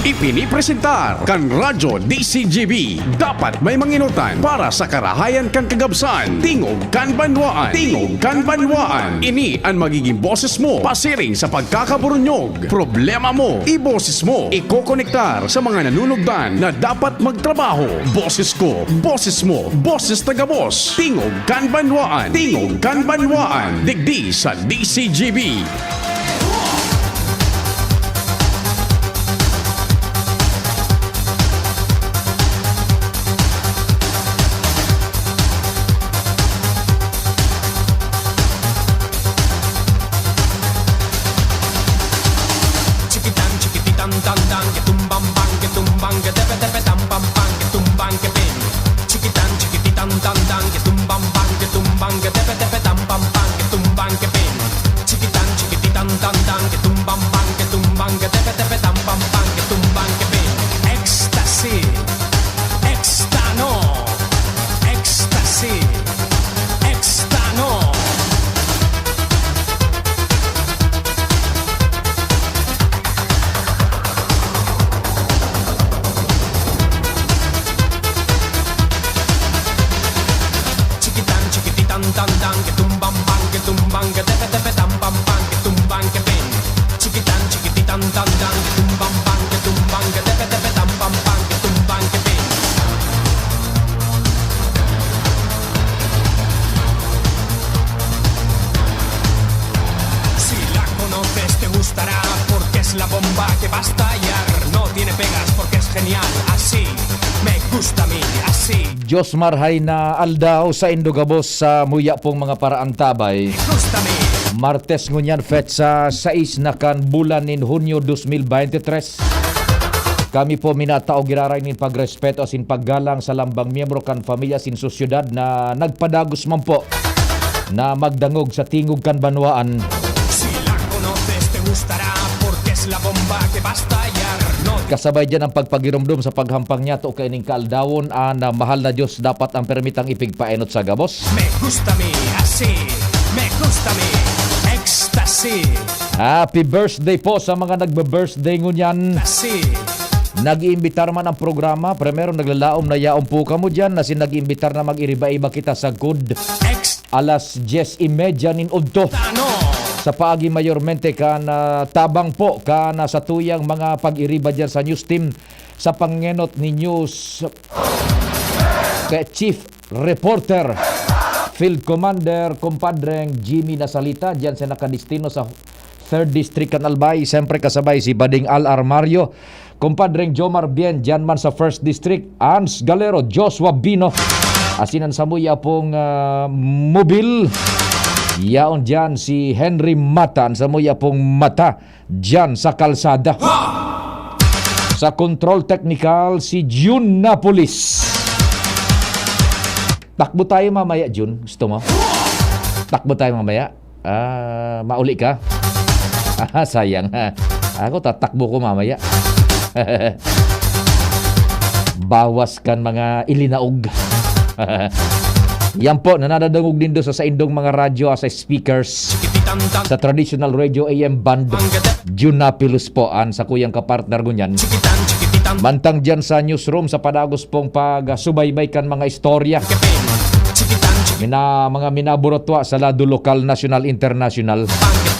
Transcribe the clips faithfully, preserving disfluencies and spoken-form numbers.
Ipinipresentar kan Radyo D C G B. Dapat may manginutan para sa karahayan kan kagabsan. Tingog kan banwaan. Tingog kan banwaan. Ini an magiging boses mo pasiring sa pagkakaburunyog. Problema mo, iboses mo. Ikokonektar sa mga nanunugdan na dapat magtrabaho. Boses ko, boses mo, boses ta gabos. Tingog kan banwaan. Tingog kan banwaan. Digdi sa D C G B. Chikitan, chikititan, tan, tan, ke tumbang, bang, ke tumbang, ke tepe, tepe, tam, pam, pam, ke tumbang, ke pin. Chikitan, chikititan, tan, tan, ke tumbang, bang, ke tumbang, ke tepe, tepe, tam, pam, pam, ke tumbang, ke pin. Chikitan, chikititan, tan, tan, ke tumbang, bang, ke tumbang, ke tepe, tepe, tam, pam, pam, ke tumbang, ke pin. Ecstasy, extano, ecstasy, extano. Chikitan, chikititan, tan, tan, ke tumbang, bang, ke tumbang, ke tepe, tepe, tam, pam, pam, ke tumbang, ke pin. Chikitan, chikititan, tan, tan, ke tumbang, bang, ke tumbang, ke tepe, tepe, tam, pam, pam, ke tumbang, ke pin. Si la conoces, te gustará, porque es la bomba que va a estallar. No tiene pegas, porque es genial, así me gusta a mí, así. Diyos marhay na aldaw saindo gabos sa muya pong mga paraantabay. Gusta mi. Martes ngunyan, petsa sais na kan bulan nin Hunyo dos mil bente tres. Kami po minatao giraray nin pagrespeto asin paggalang sa lambang miyembro kan pamilya asin sosyedad na nagpadagos man po na magdangog sa tingog kan banwaan. Si la conoces, te gustará, porque es la bomba que va a estallar. No. Kasabay diyan ang pagpagiromdom sa paghampang niya to kaining kaaldawon, an, ah, mahal na Diyos dapat ang permitang ipigpaenot sa gabos. Me gusta mi, así, me gusta mi, ecstasy. Happy birthday po sa mga nagbe-birthday ngunyan. Así. Nag-iimbitar man ang programa, primero naglalaom na yaon po kamo diyan, asin nag-iimbitar na mag-iriba-iba kita sagkod. Ex- Alas dyes y media nin udto. Tano. Sa paagi mayormente kan, ah, tabang po kan, ah, satuyang mga pag-iriba diyan sa news team sa pangenot ni News kay Chief Reporter, Field Commander, Compadreng Jimmy Nasalita, diyan sa nakadestino sa Third District kan Albay. Siyempre, kasabay si Bading Al Armario, Compadreng Jomar Bien, diyan man sa First District, Ans Galero, Joshua Bino, asin an samuya pong, ah, mobil. Yaon diyan si Henry Mata, an samuya pong mata diyan sa kalsada. Sa control technical, si June Napolis. Takbo tayo mamaya, June. Gusto mo? Takbo tayo mamaya. Ah, mauli ka? Ah, sayang, ha. Ako, tatakbo ko mamaya. Bawas kan mga ilinaog. Yan po, nanadadangog nindo sa saindong mga radyo, ah, sa speakers. Sa traditional radio A M band, Junapilus po an sakuyang kapartner ngunyan. Mantang diyan sa newsroom, sa padagos pong pagsubaybay kan mga istorya. Mina-, mga minaburotwa sa lado lokal, nasyonal, internasyonal.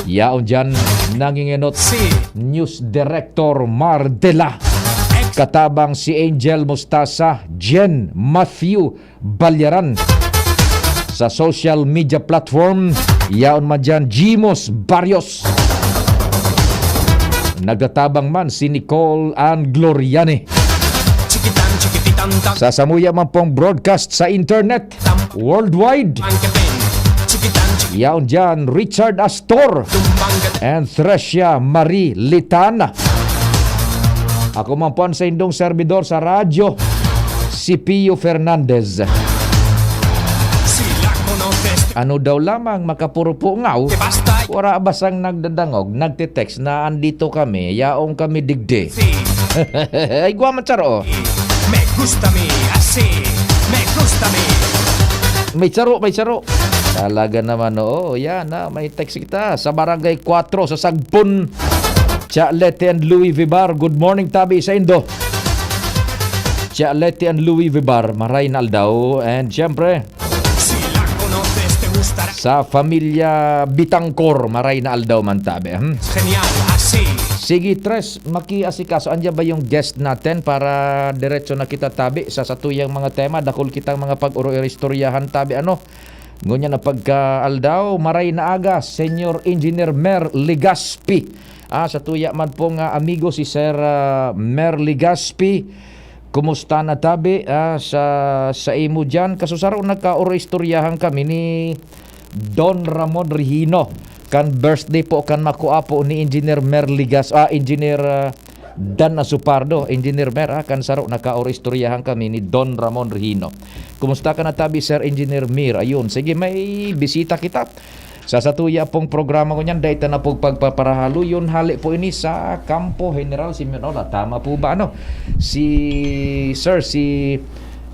Yaon diyan, nangingenot si News Director Mardela. Katabang si Angel Mustasa, Jen Matthew Balyaran. Sa social media platform, yaon man diyan, Jimos Barrios. Nagtatabang man si Nicole Ann Gloriani. Sa samuya man pong broadcast sa internet, worldwide. Yaon diyan, Richard Astor and Thresia Marie Litana. Ako man po an saindong servidor sa radyo, si Pio Fernandez. Ano daw lamang, makapurupungaw? Wara ba sang nagdadangog, nagte-text na, "Andito kami, yaon kami digdi"? Ay, gwa man, charo. Me gusta mi, así, me gusta mi. May charo, may charo. Talaga naman, oo, yan, ha, may text kita sa Barangay Cuatro, sa Sagpon. Cha Leti and Louis Vibar, good morning tabi saindo. Cha Leti and Louis Vibar, maray na aldaw. And siyempre, sa pamilya Bitangkor, maray na aldaw man tabi, hmm? Sige, Tres, makiasikaso. Andiyan ba yung guest natin para diretso na kita tabi sa satuyang mga tema? Dakul kitang mga pag-oro-istoryahan tabi, ano? Ngunyan na pagkaaldaw, maray na aga, Senyor Engineer Mer Legaspi. Ah, sa tuya man pong, ah, amigo si Sir, ah, Mer Legaspi. Kumusta na tabi, ah, sa, sa imo diyan? Kasusaro nagkaoro-istoryahan kami ni Don Ramon Rihino. Kan birthday po, kan makua po ni Engineer Mer Legas-, ah, Engineer, ah, Dan Asupardo, Engineer Mer, ah, kan saro nagkaoro-istoryahan kami ni Don Ramon Rihino. Kumusta ka na tabi, Sir Engineer Mir? Ayun, sige, may bisita kita. Sa satuya pong programa ko niyan, dahil na po pagpaparahalo, yun hali po ini sa Kampo General Simeon. Ola, tama po ba, ano? Si, sir, si,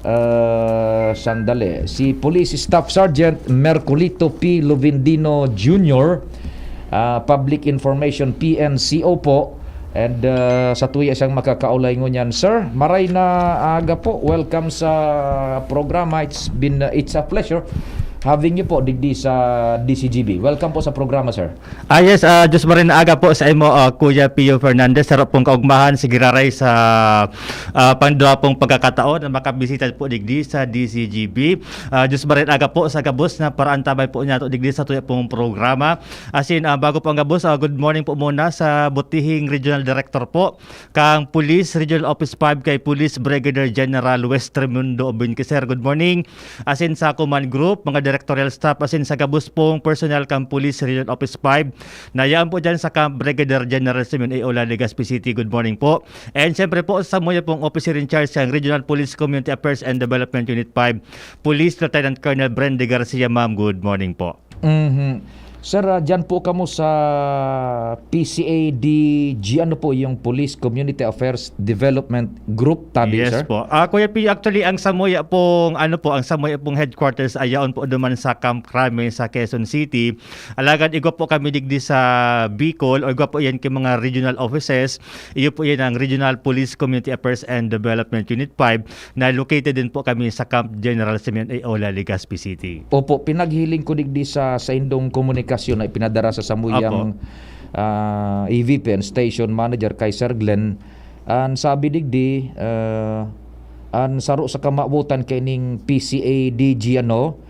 ah, sandali, si Police Staff Sergeant Mercolito P. Lovendino Junior, ah, Public Information P N C O po. And, ah, sa tuya siyang makakaulay ngunyan, sir. Maray na aga po. Welcome sa programa. It's been, uh, it's a pleasure having you po digdi sa D C G B. Welcome po sa programa, sir. Ah, yes, ah, Diyos maray na aga po sa imo, ah, Kuya Pio Fernandez. Saro pong kaugmahan, sige raray sa, ah, pangduwa pong pagkakataon na makabisita po digdi sa D C G B. Ah, Diyos maray na aga po sa gabos na paraantabay po niyato digdi sa tuya pong programa. Asin, ah, bago po ang gabos, ah, good morning po muna sa butihing regional director po kang Police Regional Office five kay Police Brigadier General West Raimundo Obinqueser. Good morning. Asin sa command group, mga directorial staff, asin sa gabos pong personnel kang Police Regional Office five na yaon po dyan sa Camp Brigadier General Simeon A. Ola, Legazpi City. Good morning po. And siyempre po, sa muya pong officer in charge ng Regional Police Community Affairs and Development Unit five, Police Lieutenant Colonel Bren de Garcia, ma'am. Good morning po. Mhm. Sir, ah, dyan po kamo sa P C A D G, ano po yung Police Community Affairs Development Group, tabi, Yes sir? po. Ah, Kuya P, actually, ang samuya pong, ano po, ang samuya pong headquarters ay yaon po duman sa Camp Crame sa Quezon City. Alagad igwa po kami digdi sa Bicol, o igwa po yan kay mga regional offices. Iyo po yan ang Regional Police Community Affairs and Development Unit five na located din po kami sa Camp General Simeon A. Ola, Legazpi City. Opo, pinaghiling ko digdi sa saindong komunikasyon na ipinadara sa samuyang, Opo. ah, E V P N station manager kay Sir Glenn. An sabi digdi, ah, an saro sa kamawotan kaining P C A D G, ano,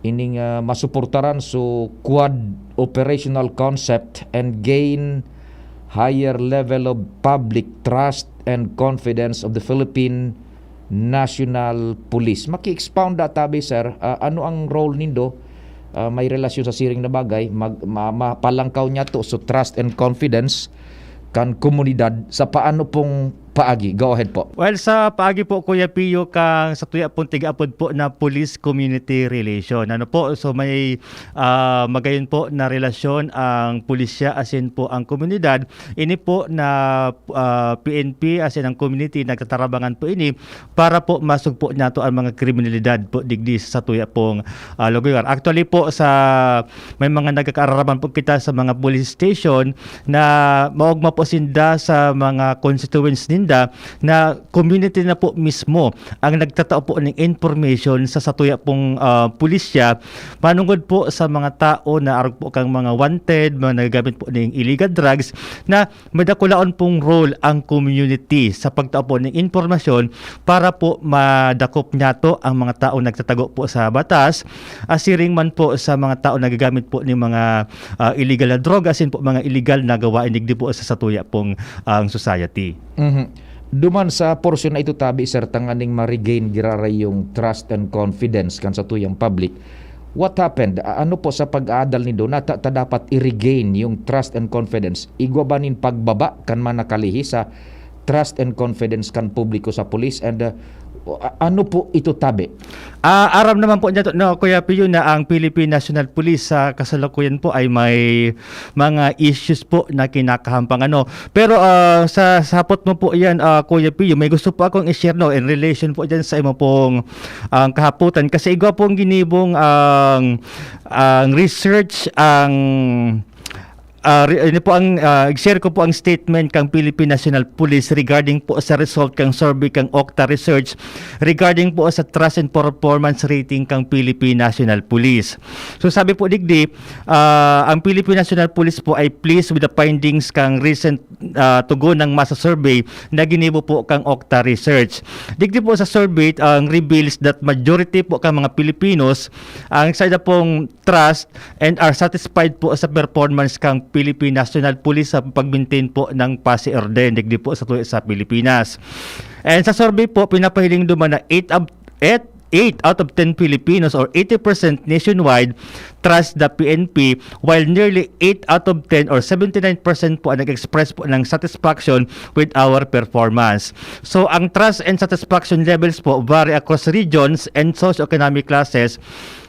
ining, ah, masuportaran so quad operational concept and gain higher level of public trust and confidence of the Philippine National Police. Maki-expound da tabi, sir, ah, ano ang role nindo? Ah, may relasyon sa siring na bagay, mag-, ma-, mapalangkaw niya to so trust and confidence kan komunidad sa paano pong paagi? Go ahead po. Well, sa paagi po, Kuya Pio, kang sa tuya pong tig-apod po na police community relation. Ano po? So may, ah, magayon po na relasyon ang pulisya asin po ang komunidad. Ini po na, ah, P N P asin ang community nagtatarabangan po ini para po masugpo nato ang mga kriminalidad po digdi sa tuya pong, ah, lugar. Actually po, sa may mga nagkakaaraman po kita sa mga police station na maogma po sinda sa mga constituents ninda na community na po mismo ang nagtatao po ng information sa satuya pong, ah, pulisya manungod po sa mga tao na arog po kang mga wanted, mga nagagamit po ng illegal drugs na madakulaon pong role ang community sa pagtao po ng impormasyon para po madakop niyato ang mga taong nagtatago po sa batas, asiring man po sa mga taong nagagamit po ng mga, ah, illegal na droga, asin po mga illegal na gawain digdi po sa satuya pong, ang society. Mhm. Duman sa porsyon na ito, tabi, sir, tanganing ma-regain giraray yung trust and confidence kan satuyang public. What happened? A-, ano po sa pag-aadal nindo na ta, ta dapat i-regain yung trust and confidence? Igwa ba nin pagbaba kan manakalihi sa trust and confidence kan publiko sa pulis? And, uh, a-, ano po ito, tabi? Ah, aram naman po niya to, no, Kuya Pio, na ang Philippine National Police sa kasalukuyan po ay may mga issues po na kinakahampang, ano. Pero, ah, sa, sa hapot mo po yan, ah, Kuya Pio, may gusto po akong i-share, no, in relation po dyan sa imo pong, ang kahapotan. Kasi igwa pong ginibong ang, ang research, ang, ah, re-, ini po ang, ah, i-share ko po ang statement kang Philippine National Police regarding po sa result kang survey kang Okta Research regarding po sa trust and performance rating kang Philippine National Police. So, sabi po digdi, ah, ang Philippine National Police po ay pleased with the findings kang recent, ah, Tugon ng Masa Survey na ginibo po kang Okta Research. Digdi po sa survey, ang reveals that majority po kang mga Pilipinos ang sa pong trust and are satisfied po sa performance kang Philippine National Police sa pag-maintain po ng pasi orden digdi po sa tuyo sa Pilipinas. And sa survey po, pinapahiling duman na eight of, eight, eight out of ten Filipinos or eighty percent nationwide trust the P N P, while nearly eight out of ten or seventy-nine percent po ang nag-express po ng satisfaction with our performance. So, ang trust and satisfaction levels po vary across regions and socioeconomic classes.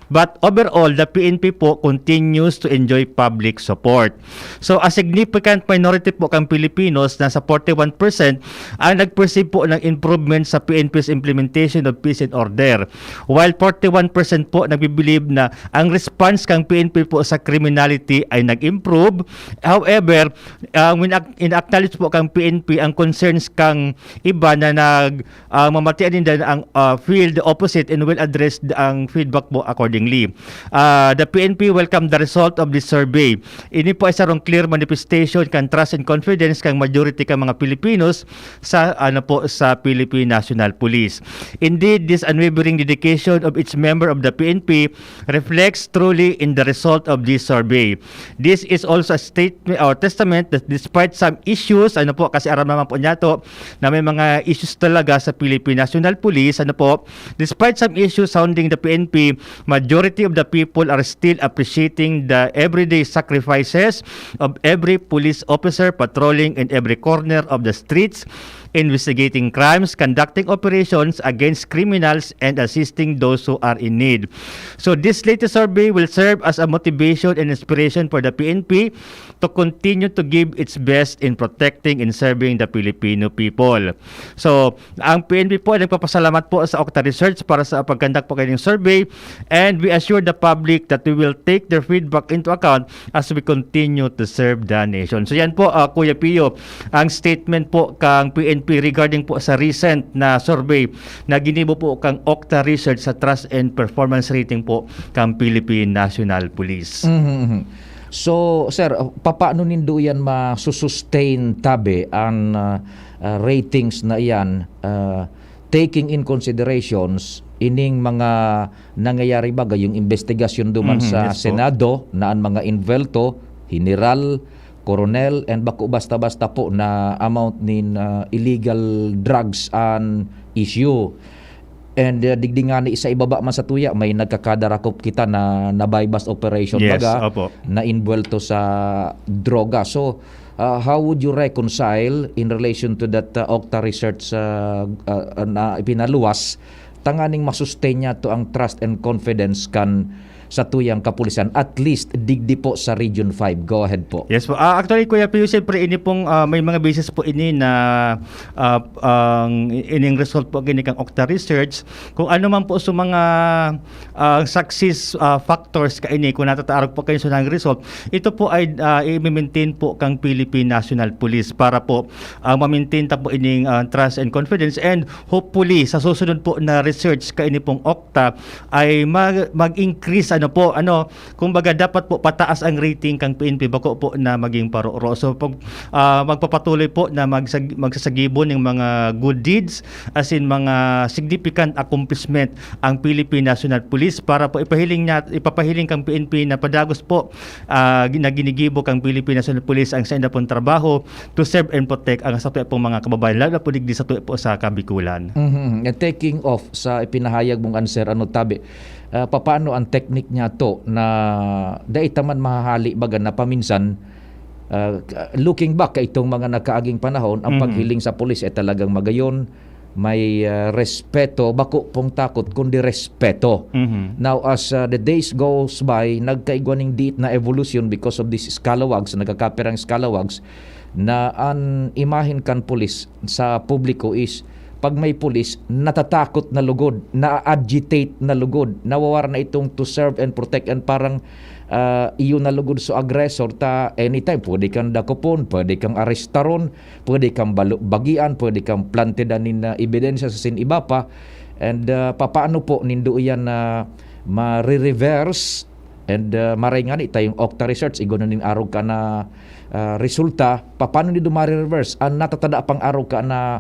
But overall, the P N P po continues to enjoy public support. So, a significant minority po kang Pilipinos, nasa forty-one percent, ang nag-perceive po ng improvement sa P N P's implementation of peace and order. While forty-one percent po nagbibilib na ang response kang P N P po sa criminality ay nag-improve. However, ah, in-, in-acknowledge po kang P N P ang concerns kang iba na nag, ah, mamatian ninda ang, ah, feel the opposite and will address the, ang feedback po accordingly. Ah, the P N P welcome the result of this survey. Ini po ay sarong clear manifestation kan trust and confidence kang majority kan mga Pilipinos sa, ano po, sa Philippine National Police. Indeed, this unwavering dedication of each member of the P N P reflects truly in the result of this survey. This is also a statement or testament that despite some issues, ano po, kasi aram naman po niya to, na may mga issues talaga sa Philippine National Police, ano po, despite some issues surrounding the P N P, majority of the people are still appreciating the everyday sacrifices of every police officer patrolling in every corner of the streets, investigating crimes, conducting operations against criminals, and assisting those who are in need. So this latest survey will serve as a motivation and inspiration for the P N P to continue to give its best in protecting and serving the Filipino people. So, ang P N P po ay nagpapasalamat po sa Okta Research para sa pagkandak po kanyang survey, and we assure the public that we will take their feedback into account as we continue to serve the nation. So yan po, ah, Kuya Pio, ang statement po kang P N P regarding po sa recent na survey na ginibo po kang Okta Research sa trust and performance rating po kang Philippine National Police. Mhm, mhm. So, sir, papaano nindo yan masusustain, tabi, an, ah, ah, ratings na iyan, ah, taking in considerations ining mga nangyayari, baga yung investigasyon duman Mhm, sa yes po. Senado na an mga involto, general, koronel, and bako basta-basta po na amount nin, ah, illegal drugs an issue. And, ah, digdi ngani sa ibaba man sa tuya, may nagkakadarakop kita na, na buy-bust operation, Yes, baga, opo. na inbuwelto sa droga. So, ah, how would you reconcile in relation to that, ah, Okta research, ah, ah, na ipinaluwas, tanganing masustain niya to ang trust and confidence kan sa tuyang kapulisan, at least digdi po sa Region five? Go ahead po. Yes po. Ah, actually, Kuya Pio, siyempre, ini pong, ah, may mga basis po ini na, ah, ang ining result po gini kang Okta Research. Kung ano man po sa mga, ah, success, ah, factors kaini, kung natataarog po kayo sa nang result, ito po ay, ah, i-maintain po kang Philippine National Police para po, ah, ma-maintain ta po ining, ah, trust and confidence. And hopefully, sa susunod po na research kaini pong Okta, ay mag-, mag-increase, ano po, ano, kumbaga, dapat po pataas ang rating kang P N P, bako po na maging paroro. So, pag, ah, magpapatuloy po na magsag-, magsasagibo ng mga good deeds, as in, mga significant accomplishment ang Philippine National Police para po ipahiling niya, ipapahiling kang P N P na padagos po, ah, gi-, na ginigibo kang Philippine National Police ang sainda pong trabaho to serve and protect ang sa pong mga kababayan, lalo na po digdi sa tuyo po sa Kabikulan. Mhm. Eh, taking off sa ipinahayag mong answer, ano, tabi, ah, papaano ang teknik niya to na dai ta man mahahali baga na paminsan, ah, looking back ka itong mga nakaaging panahon, ang Mhm. paghiling sa pulis ay talagang magayon, may, ah, respeto, bako pong takot, kundi respeto. Mhm. Now, as, ah, the days goes by, nagkaigwa ning diit na evolution because of this scalawags, nagkakapirang scalawags, na an imahen kan pulis sa publiko is pag may pulis, natatakot na lugod, na-agitate na lugod, nawawara na itong to serve and protect, and parang, ah, iyo na lugod so aggressor ta anytime pwede kang dakopon, pwede kang arestaron, pwede kang balo-, bagian, pwede kang plantidan nin, ah, ebidensya sa sin iba pa. And, ah, papaano po nindo iyan na mare-reverse? And, ah, maray ngani ta yung Okta Research, igwa na nin arog ka na, ah, resulta, papaano nindo mare-reverse an natatada pang arog ka na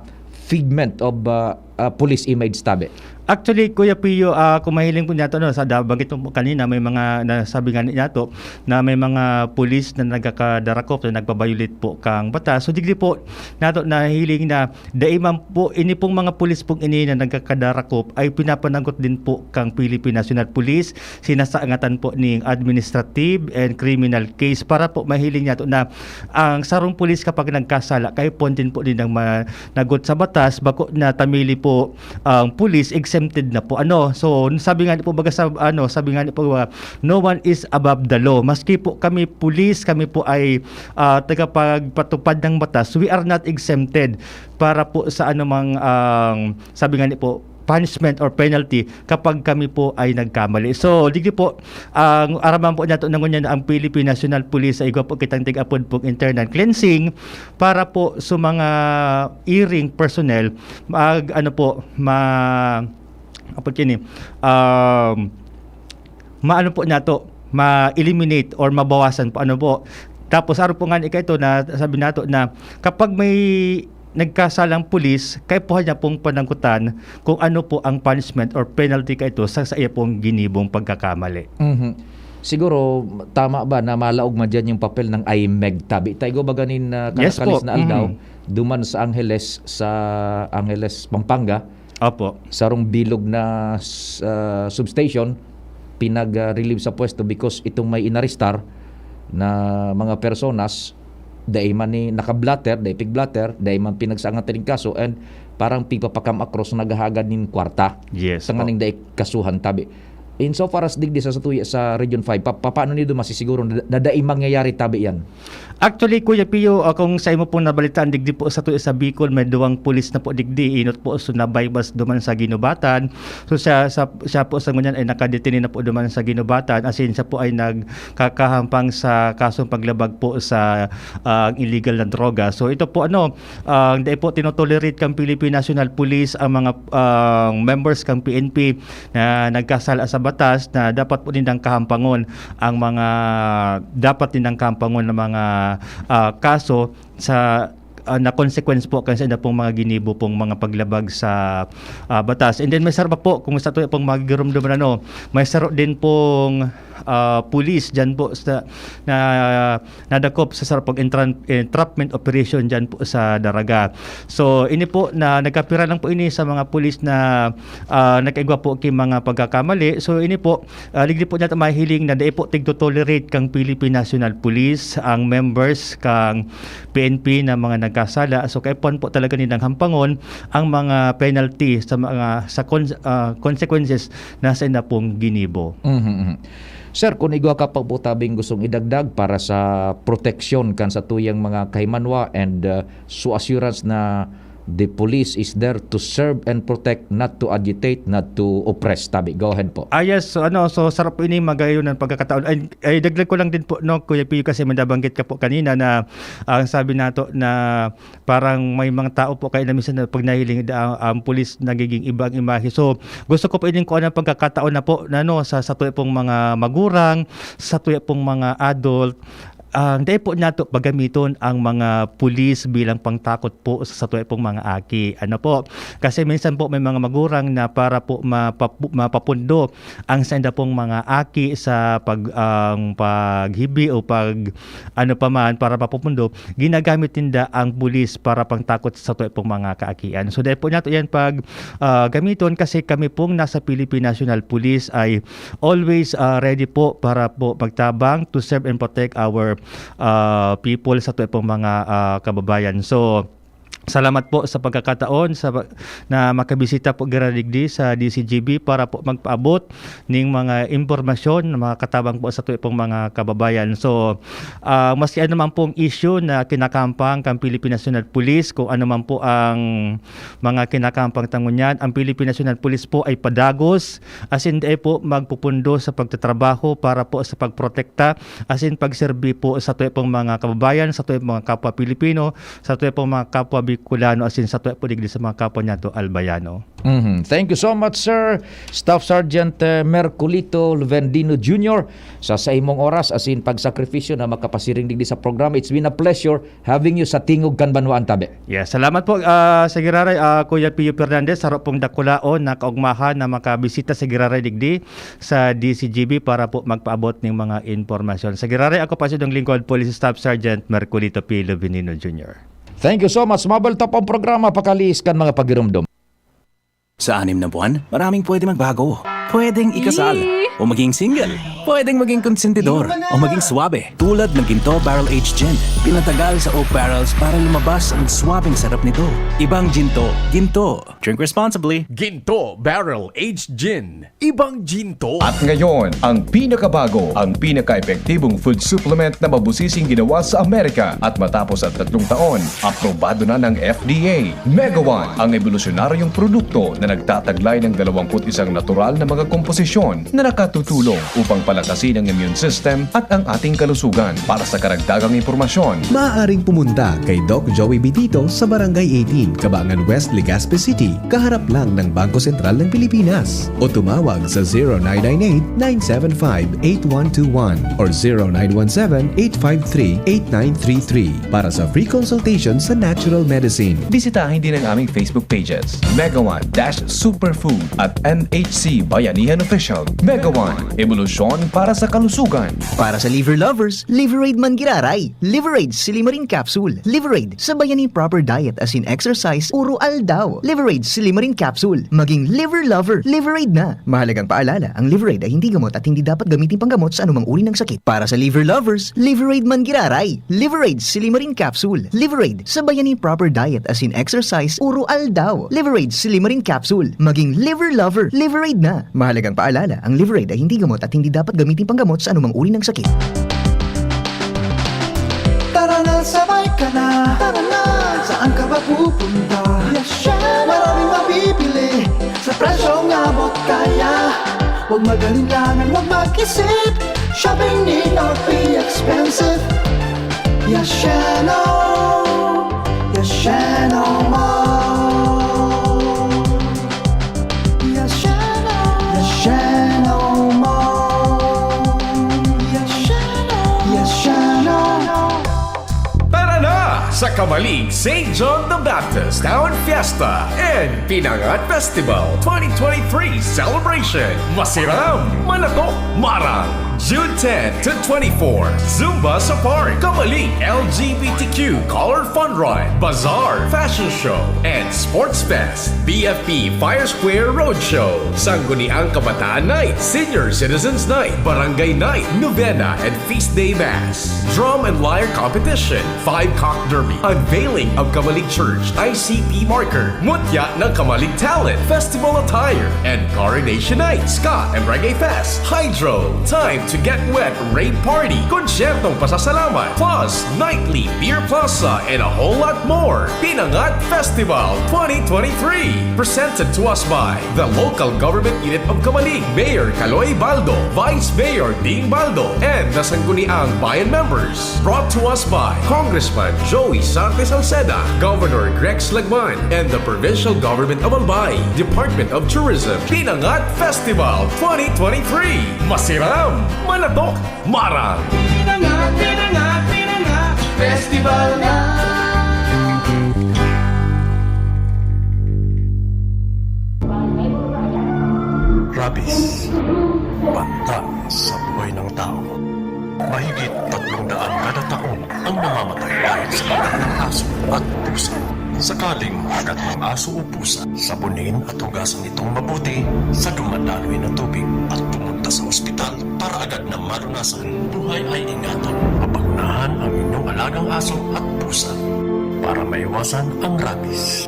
figment of, ah, ah, police image tabi? Actually, Kuya Pio, ah, kung mahiling po niyato, no, sa da-, banggit mo po kanina, may mga nasabi nga niyato na may mga pulis na nagkakadarakop na nagbabayulit po kang batas. So, digdi po, nato nahiling na dai man po, ini pong mga pulis pong ini na nagkakadarakop ay pinapanagot din po kang Philippine National Police, sinasangatan po ning administrative and criminal case para po mahiling niyato na ang sarong pulis kapag nagkasala, kaipuhan din po din ang managot sa batas, bako na ta mili po ang pulis, exempted na po. Ano? So, sabi nga ni po, baga sa, ano, sabi nga ni po, ah, "No one is above the law." Maski po kami pulis, kami po ay, ah, tagapagpatupad ng batas, we are not exempted para po sa anumang, ang, sabi nga ni po, punishment or penalty kapag kami po ay nagkamali. So, digdi po, ang araman po nato na ngunyan na ang Philippine National Police ay igwa po kitang tig-apod pong internal cleansing para po sa mga iring personnel, mag, ano po, ma-, apa yun eh, um, maano po nato, ma-eliminate or mabawasan po, ano po. Tapos, aro po nga ni kaito na sabi nato na kapag may nagkasalang pulis, kaipuhan niya pong panagutan kung ano po ang punishment or penalty kaito sa, sa iya pong ginibong pagkakamali. Mhm. Siguro, tama ba na malaog man dyan yung papel ng I M E G tabi? Taigo ba ganin, ah, Yes po. kanakalis na aldaw, Mhm. duman sa Angeles, sa Angeles, Pampanga, Opo. sarong bilog na s-, ah, substation, pinag-relieve sa pwesto because itong may inarestar na mga personas, dai man ni naka-blotter, dai pig-blotter, dai man pinagsaangan ning kaso, and parang pigpapakam across naghahagad nin kwarta. Yes Sa po. nganing dai kasuhan tabi. In so far as digdi sa, sa tuya sa Region five, pa-, papaano nindo masisiguro na, na dai mangyayari tabi yan? Actually, Kuya Pio, ah, kung sa imo pong nabalitaan, digdi po sa tuya sa Bicol, may duwang pulis na po digdi, inot po, so nabaybas duman sa Guinobatan. So, siya, sa, siya po sa ngunyan ay nakadetene na po duman sa Guinobatan, as in, siya po ay nagkakahampang sa kasong paglabag po sa, ah, illegal na droga. So, ito po, ano, ah, dai po tinotolerate kang Philippine National Police ang mga, ah, members kang P N P na nagkasala sa batas na dapat po nindang kahampangon ang mga, dapat nindang kahampangon na mga, ah, kaso sa, ah, na consequence po kan sa ina pong mga ginibo pong mga paglabag sa, ah, batas. And then may saro pa po, kung sa tuya pong magigirumdum ano, may saro din pong, ah, pulis dyan po sa, na nadakop sa sarong pag-entran-, entrapment operation dyan po sa Daraga. So, ini po na nagkapira lang po ini sa mga pulis na, ah, nagkaigwa po ki mga pagkakamali. So, ini po, ah, digdi po nato mahiling na dai po tigto-tolerate kang Philippine National Police ang members kang P N P na mga nagkasala. So, kaipuhan po talaga nilang hampangon ang mga penalty sa mga, sa con-, ah, consequences na sa ina pong ginibo. Mhm, mhm. Sir, kung igwa ka pa po tabing gustong idagdag para sa proteksyon kan sa tuyang mga kahimanwa and, uh, so assurance na the police is there to serve and protect, not to agitate, not to oppress. Tabi, go ahead po. Ah, yes. So, ano, so, sarap po ini, magayon ang pagkakataon. Ay, ay, dagdag ko lang din po, no, Kuya Pio, kasi may nabanggit ka po kanina na ang sabi nato na parang may mga tao po kayo na minsan na pag nahiling da-, ang, ang pulis, nagiging iba ang imahe. So, gusto ko po ining kuha ng pagkakataon na po, na, no, sa, sa tuya pong mga magurang, sa tuya pong mga adult, ang dai po nato pagamiton ang mga pulis bilang pangtakot po sa, sa tuya pong mga aki. Ano po? Kasi minsan po may mga magurang na para po mapapu-, mapapundo ang sainda pong mga aki sa pag-, ang paghibi o pag, ano pa man, para mapapundo, ginagamit ninda ang pulis para pangtakot sa tuya pong mga kaakian. So, dai po nato yan pag, ah, gamiton kasi kami pong nasa Philippine National Police ay always, ah, ready po para po magtabang to serve and protect our, ah, people sa tuya pong mga, ah, kababayan. So, Salamat po sa pagkakataon sa, na makabisita po giraray digdi sa D C G B para po magpaabot ning mga impormasyon na makatabang po sa tuya pong mga kababayan. So, ah, maski ano man pong issue na kinakampang kan Philippine National Police, kung ano man po ang mga kinakampang ta ngunyan, ang Philippine National Police po ay padagos, asin dai po magpupundo sa pagtatrabaho para po sa pagprotekta, asin pagserbi po sa tuya pong mga kababayan, sa tuya pong mga kapwa Pilipino, sa tuya pong mga kapwa Bicolano, asin sa tuya po digdi sa mga kapwa niyato Albayano. Mhm. Thank you so much, Sir Staff Sergeant, eh, Merculito Luvendino Junior, sa saimong oras asin pagsakripisyo na makapasiring digdi sa programa. It's been a pleasure having you sa Tingog kan Banwaan, Tabi. Yeah, salamat po, ah, sa giraray, ah, Kuya Pio Fernandez, saro pong dakulaon na kaugmahan na makabisita sa giraray digdi sa D C G B para po magpaabot ning mga impormasyon. Sa giraray, ako pa si inyong lingkod, Police Staff Sergeant Merculito P. Luvendino Junior. Thank you so much. Mabalta pang programa, pakalihis kan mga pagirumdom. Sa anim na buwan, maraming pwede magbago. Pwedeng ikasal, Yee! O maging single. Pwedeng maging konsentidor, Yee! O maging swabe. Tulad ng Ginto Barrel Aged Gin. Pinatagal sa oak barrels para lumabas ang swabeng sarap nito. Ibang Ginto, Ginto. Drink responsibly. Ginto Barrel Aged Gin. Ibang Ginto. At ngayon, ang pinakabago, ang pinaka-epektibong food supplement na mabusising ginawa sa Amerika. At matapos ang tatlong taon, aprobado na ng F D A. Mega One, ang ebolusyonaryong produkto na nagtataglay ng dalawampu't isang natural na mga komposisyon na nakatutulong upang palakasin ang immune system at ang ating kalusugan. Para sa karagdagang impormasyon, maaaring pumunta kay Doc Joey Bitito sa Barangay eighteen, Cabangan West, Legazpi City, kaharap lang ng Bangko Sentral ng Pilipinas, o tumawag sa zero nine nine eight, nine seven five, eight one two one or zero nine one seven, eight five three, eight nine three three para sa free consultation sa natural medicine. Bisitahin din ang aming Facebook pages, Mega One dash Superfood at M H C Bayanihan Official. Mega One, ebolusyon para sa kalusugan. Para sa liver lovers, Liverade man giraray. Liverade Silimarin Capsule. Liverade sa bayani, proper diet asin exercise oro-aldaw. Liverade Silimarin Capsule. Maging liver lover, Liverade na. Mahalagang paalala, ang Liverade ay hindi gamot at hindi dapat gamitin panggamot sa anumang uri ng sakit. Para sa liver lovers, Liverade man giraray. Liverade Silimarin Capsule. Liverade sa bayani, proper diet asin exercise oro-aldaw. Liverade Silimarin Capsule. Maging liver lover, Liverade na. Mahalagang paalala, ang Liverade ay hindi gamot at hindi dapat gamitin panggamot sa anumang uri ng sakit. Tara na, sabay ka na. Tara na, saan ka ba pupunta? Yes, syempre. Maraming mabibili sa presyong abot kaya. Huwag mag-alinlangan, huwag mag-isip. Shopping need not be expensive. Yashano, Yashano Mall. Yashano, Yashano Mall. Yashano, Yashano. Tara na sa Camalig Saint John the Baptist Town Fiesta and Pinangat Festival twenty twenty-three Celebration. Masiram, manatok, marang. June ten to twenty-four, Zumba sa Park, Camalig L G B T Q Color Fun Run, Bazaar, Fashion Show, and Sports Fest. B F P Fire Square Roadshow, Sangguniang Kabataan Night, Senior Citizens Night, Barangay Night, Novena and Feast Day Mass, Drum and Lyre Competition, Five Cock Derby, Unveiling of Camalig Church I C P Marker, Mutya ng Camalig Talent, Festival Attire, and Coronation Night, Ska and Reggae Fest, Hydro, Time to Get Wet, Rave Party, Konsyertong Pasasalamat, plus Nightly Beer Plaza, and a whole lot more. Pinangat Festival twenty twenty-three, presented to us by the Local Government Unit of Camalig, Mayor Kaloy Baldo, Vice Mayor Ding Baldo, and the Sangguniang Bayan members. Brought to us by Congressman Joey Sante Salceda, Governor Rex Lagman, and the Provincial Government of Albay, Department of Tourism. Pinangat Festival twenty twenty-three. Masiram, manatok, marang. Pinangat, pinangat, pinangat, festival na. Rabies, banta sa buhay ng tao. Mahigit tatlong daan kada taon ang namamatay dahil sa kagat ng aso at pusa. Sakaling mahagat ng aso o pusa, sabunin at hugasan itong mabuti sa dumadaloy na tubig at pumunta sa ospital para agad na malunasan. Buhay ay ingatan. Mapagunahan ang inyong alagang aso at pusa. para maiwasan ang rabies.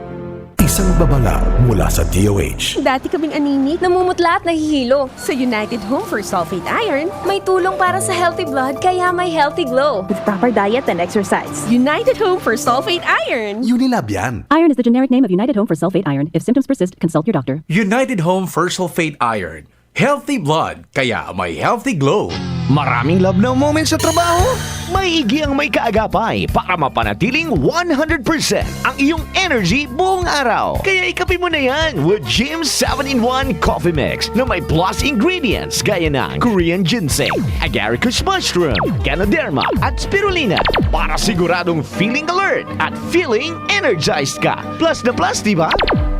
Isang babala mula sa D O H. Dati kaming anemic, namumutla at nahihilo. Sa United Home for Sulfate Iron, may tulong para sa healthy blood kaya may healthy glow. With proper diet and exercise. United Home for Sulfate Iron. Unilab yan. Iron is the generic name of United Home for Sulfate Iron. If symptoms persist, consult your doctor. United Home for Sulfate Iron. Healthy blood, kaya may healthy glow. Maraming love now moments sa trabaho? May igi ang may kaagapay para mapanatiling one hundred percent ang iyong energy buong araw. Kaya ikape mo na yan with Jim seven-in-one Coffee Mix na may plus ingredients gaya ng Korean ginseng, agaricus mushroom, ganoderma, at spirulina para siguradong feeling alert at feeling energized ka. Plus na plus, di ba?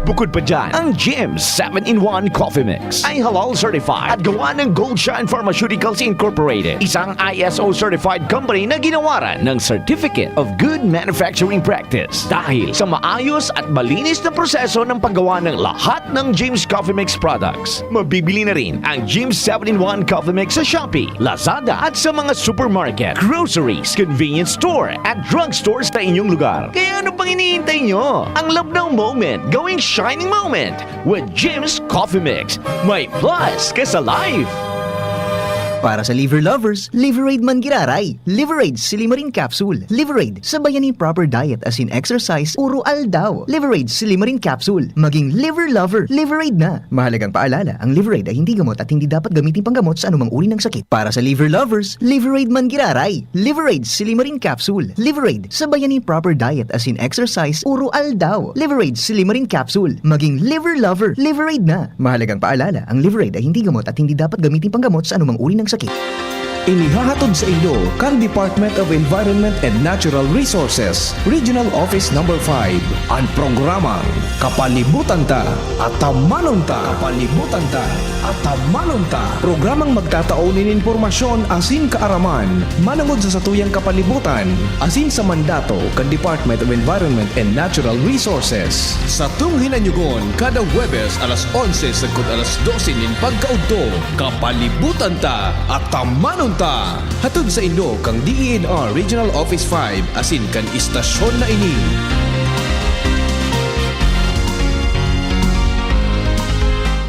Bukod pa dyan, ang Jim seven-in-one Coffee Mix ay halal certified at gawa ng Gold Shine Pharmaceuticals Incorporated, isang I S O certified company na ginawaran ng Certificate of Good Manufacturing Practice. Dahil sa maayos at malinis na proseso ng paggawa ng lahat ng Jim's Coffee Mix products, mabibili na rin ang Jim's seven-in-one Coffee Mix sa Shopee, Lazada at sa mga supermarket, groceries, convenience store at drugstore sa inyong lugar. Kaya ano pang hinihintay nyo? Ang love now moment, gawing shining moment with Jim's Coffee Mix. May plus ka sa life! Para sa liver lovers, Liverade man giraray. Liverade Silimarin Capsule. Liverade, sabayan nin proper diet asin exercise, uro aldaw. Liverade Silimarin Capsule. Maging liver lover, Liverade na. Mahalagang paalala, ang Liverade ay hindi gamot at hindi dapat gamitin panggamot sa anumang uri ng sakit. Para sa liver lovers, Liverade man giraray. Liverade Silimarin Capsule. Liverade, sabayan nin proper diet asin exercise, uro aldaw. Liverade Silimarin Capsule. Maging liver lover, Liverade na. Mahalagang paalala, ang Liverade ay hindi gamot at hindi dapat gamitin panggamot sa anumang uri ng sakit. Inihahatod sa inyo kan Department of Environment and Natural Resources, Regional Office Number five, an programang Kapalibutan Ta, Atamanon Ta. Kapalibutan Ta, Atamanon Ta. Programang magtatao nin impormasyon asin kaaraman manangod sa satuyang kapalibutan asin sa mandato kan Department of Environment and Natural Resources. Satong hinanyugon kada Huwebes alas onse sagkod alas dose nin pagkaudto. Kapalibutan Ta, Atamanon Ta! Hatod sa inyo kan D E N R Regional Office five asin kan istasyon na ini.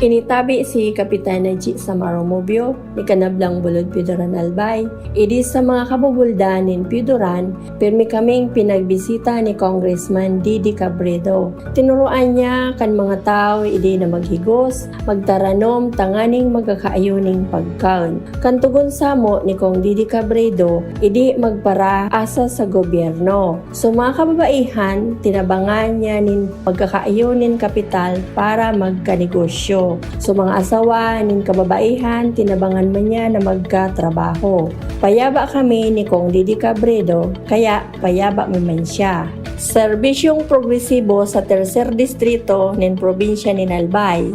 Initabi si Kapitan Najee Samaro Mobio ni Kanablang Bulod Pidoran Albay, idi sa mga kabubuldan nin Pidoran, pirmi kaming pinagbisita ni Congressman Didi Cabredo. Tinuroan niya kan mga tawo idi na maghigos, magtaranom tanganing magkakaayo nin pagkaon. Kan togon samo ni Cong Didi Cabredo, idi magparaasa sa gobyerno. So, mga kababaihan, tinabangan niya nin pagkakaayo nin kapital para magkanegosyo. So, mga asawa nin kababaihan, tinabangan man niya na magkatrabaho. Payaba kami ni Cong Didi Cabredo, kaya payaba mi man siya. Serbisyong progresibo sa Tercer Distrito nin probinsya nin Albay.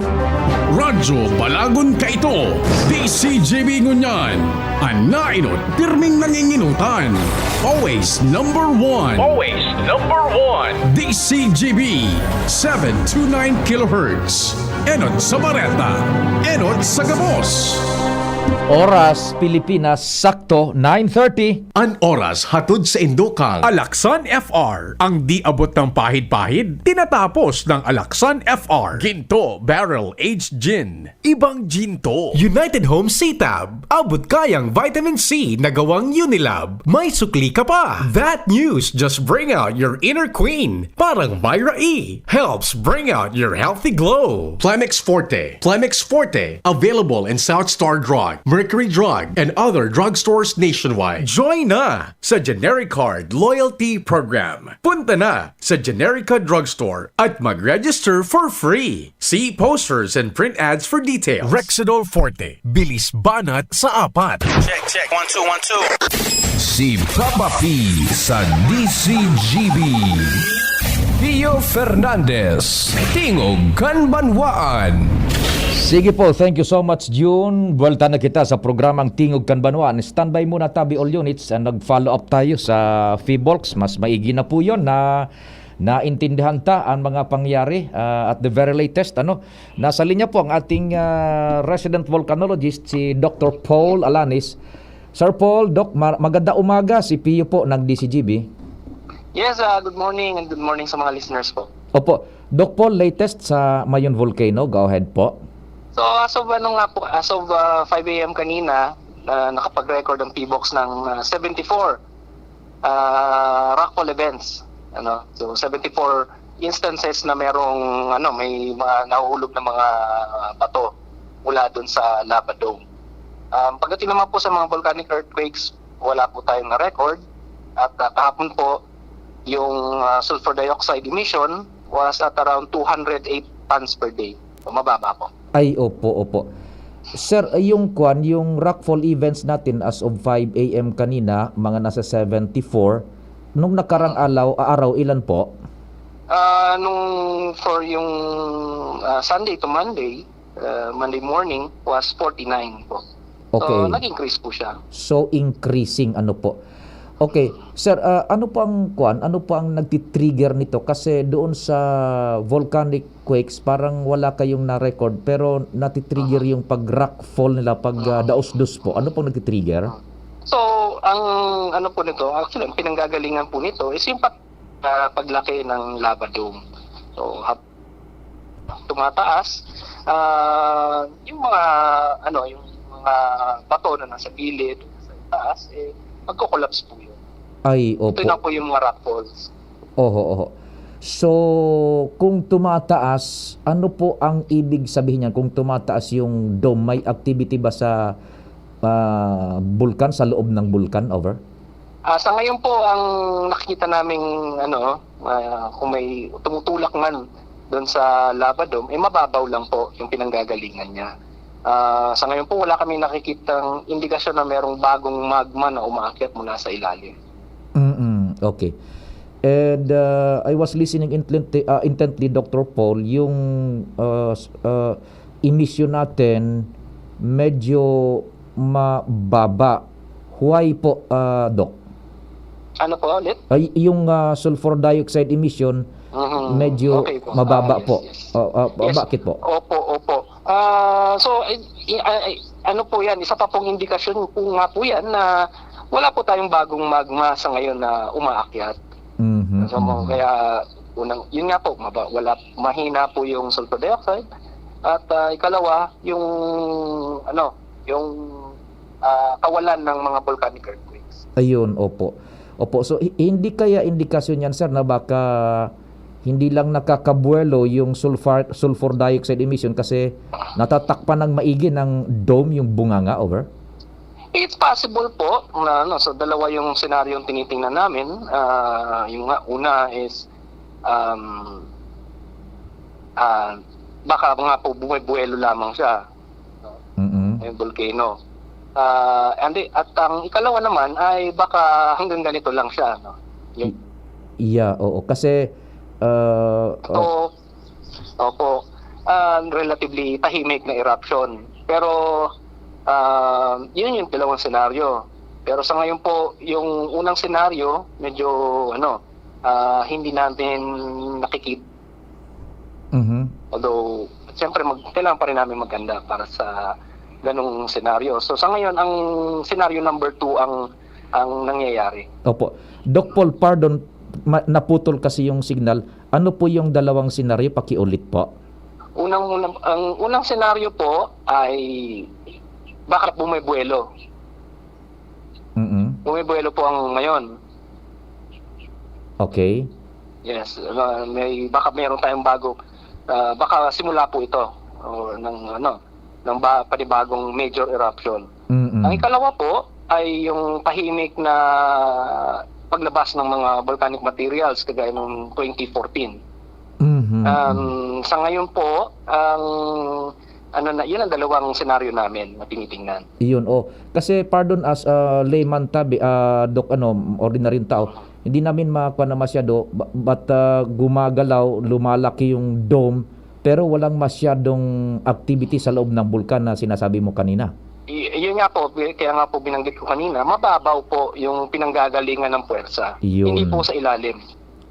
Radyo Balagon Kaito, D C G B ngunyan, an nainot pirming nanginginutan. Always number one. Always number one. D C G B, seven two nine kilohertz. Enot sa bareta, enot sa gabos. Oras Pilipinas, sakto, nine thirty. An oras hatod sa indokang Alaksan F R. Ang di abot ng pahid-pahid, tinatapos ng Alaksan F R. Ginto Barrel Aged Gin. Ibang Ginto. United Home C-Tab. Abot kayang vitamin C na gawang Unilab. May sukli ka pa. That news just bring out your inner queen. Parang Myra E. Helps bring out your healthy glow. Plemex Forte. Plemex Forte. Available in South Star Drug, Mercury Drug, and other drugstores nationwide. Join na sa Generic Card Loyalty Program. Punta na sa Generica Drugstore at mag-register for free. See posters and print ads for details. Rexidol Forte. Bilis banat sa apat. Check, check. One, two, one, two. Si Papa P sa D C G B. Pio Fernandez, Tingog kan Banwaan. Sige po, thank you so much, June. Buwelta na kita sa programang Tingog kan Banwaan. Standby muna tabi all units. Ah, nag-follow up tayo sa PHIVOLCS. Mas maigi na po yun na naintindihan ta ang mga pangyayari, ah, at the very latest. Ano? Nasa linya po ang ating, ah, resident volcanologist, si Doctor Paul Alanis. Sir Paul, Doc, ma- maganda umaga. Si Pio po ng D C G B. Yes, ah, good morning and good morning sa mga listeners po. Opo. Doc Paul, latest sa Mayon Volcano, go ahead po. So, as of ano nga po, as of, ah, five a m kanina, ah, nakapag-record ang P BOCS ng, ah, seventy-four, ah, rockfall events. Ano? So, seventy-four instances na merong, ano, may mga nahuhulog na mga bato mula dun sa lava dome. Um, pagdating naman po sa mga volcanic earthquakes, wala po tayong na-record. At, ah, kahapon po, yung, ah, sulfur dioxide emission was at around two hundred eight tons per day. So, mababa po. Ay, opo, opo. Sir, yung kwan, yung rockfall events natin as of five a m kanina, mga nasa seventy-four. Nung nakarang alaw, ah, araw, ilan po? Ah, nung for yung, ah, Sunday to Monday, ah, Monday morning was forty-nine po. Okay. So, nag-increase po siya. So, increasing, ano po. Okay, sir, ah, ano po ang kwan? Ano po ang nagti-trigger nito? Kasi doon sa volcanic quakes, parang wala kayong na-record, pero natitrigger Aha. yung pag-rockfall nila, pag, ah, Mm. daos-dos po. Ano pong nagti-trigger? So, ang ano po nito, actually, ang pinanggagalingan po nito is yung pag-, ah, paglaki ng lava dome. So, hab-, tumataas, ah, yung mga, ano, yung mga bato na nasa gilid, nasa taas, eh, magko-collapse po yun. Ay, Ito opo. na po yung mga rockfalls. Oho, oho. So, kung tumataas, ano po ang ibig sabihin niyan? Kung tumataas yung dome, may activity ba sa, ah, bulkan, sa loob ng bulkan? Over? Ah, sa ngayon po, ang nakikita naming, ano, ah, kung may tumutulak man doon sa lava dome, eh, mababaw lang po yung pinanggagalingan niya. Ah, sa ngayon po, wala kami nakikitang indikasyon na merong bagong magma na umaakyat mula sa ilalim. Mm, okay. And, uh, I was listening intently, uh, intently, Doctor Paul, yung, uh, s-, uh, emission natin medyo mababa. Why po, uh, Doc? Ano po ulit? Ay, yung, uh, sulfur dioxide emission, Mhm. medyo Okay po. mababa Ah, yes, po. yes. Uh, uh, Yes. Bakit po? Opo, opo. Ah, so, eh, i-, ah, eh, ano po yan, isa pa pong indikasyon po nga po yan na wala po tayong bagong magma sa ngayon na umaakyat. Mhm, So, mo-, mhm. kaya unang, yun nga po, maba-, wala, mahina po yung sulfur dioxide. At, ah, ikalawa, yung, ano, yung, ah, kawalan ng mga volcanic earthquakes. Ayun, opo. Opo, so hi-, hindi kaya indikasyon yan, sir, na baka hindi lang nakakabuwelo yung sulfur, sulfur dioxide emission kasi natatakpan ng maigi ng dome yung bunganga, over? It's possible po na, ano, so dalawa yung senaryong tinitingnan namin. Ah, yung nga, una is, um, ah, baka nga po bumubuwelo lamang siya, no? Mm-mm. Yung volcano. Ah, and the-, at ang ikalawa naman ay baka hanggang ganito lang siya, no? Yung I-, yeah, oo. Kasi, ah, Ito, ah, opo. Ah, relatively tahimik na eruption. Pero, ah, yun yung dalawang senaryo. Pero sa ngayon po, yung unang senaryo, medyo, ano, ah, hindi natin nakikita. Mhm. Although, siyempre, mag-, kailangan pa rin namin maghanda para sa ganung senaryo. So, sa ngayon, ang senaryo number two ang, ang nangyayari. Opo. Doc Paul, pardon, ma-, naputol kasi yung signal. Ano po yung dalawang senaryo? Pakiulit po. Unang, unang, ang unang senaryo po ay baka bumibuwelo. Mm-mm. Bumibuwelo po ang ngayon. Okay. Yes, ah, may, baka meron tayong bago, ah, baka simula po ito, o ng, ano, ng ba-, panibagong major eruption. Mm-mm. Ang ikalawa po ay yung tahimik na paglabas ng mga volcanic materials kagaya nung twenty fourteen. Mhm, Um, mhm. Sa ngayon po, ang ano na, yun ang dalawang senaryo namin na tinitingnan. Iyon, oh. Kasi pardon us, ah, layman tabi, ah, Doc, ano, ordinaryong tao, hindi namin makuha na masyado, ba-, but, ah, gumagalaw, lumalaki yung dome, pero walang masyadong activity sa loob ng bulkan na sinasabi mo kanina. Y-, yun nga po, bi-, kaya nga po binanggit ko kanina, mababaw po yung pinanggagalingan ng puwersa. Yun. Hindi po sa ilalim.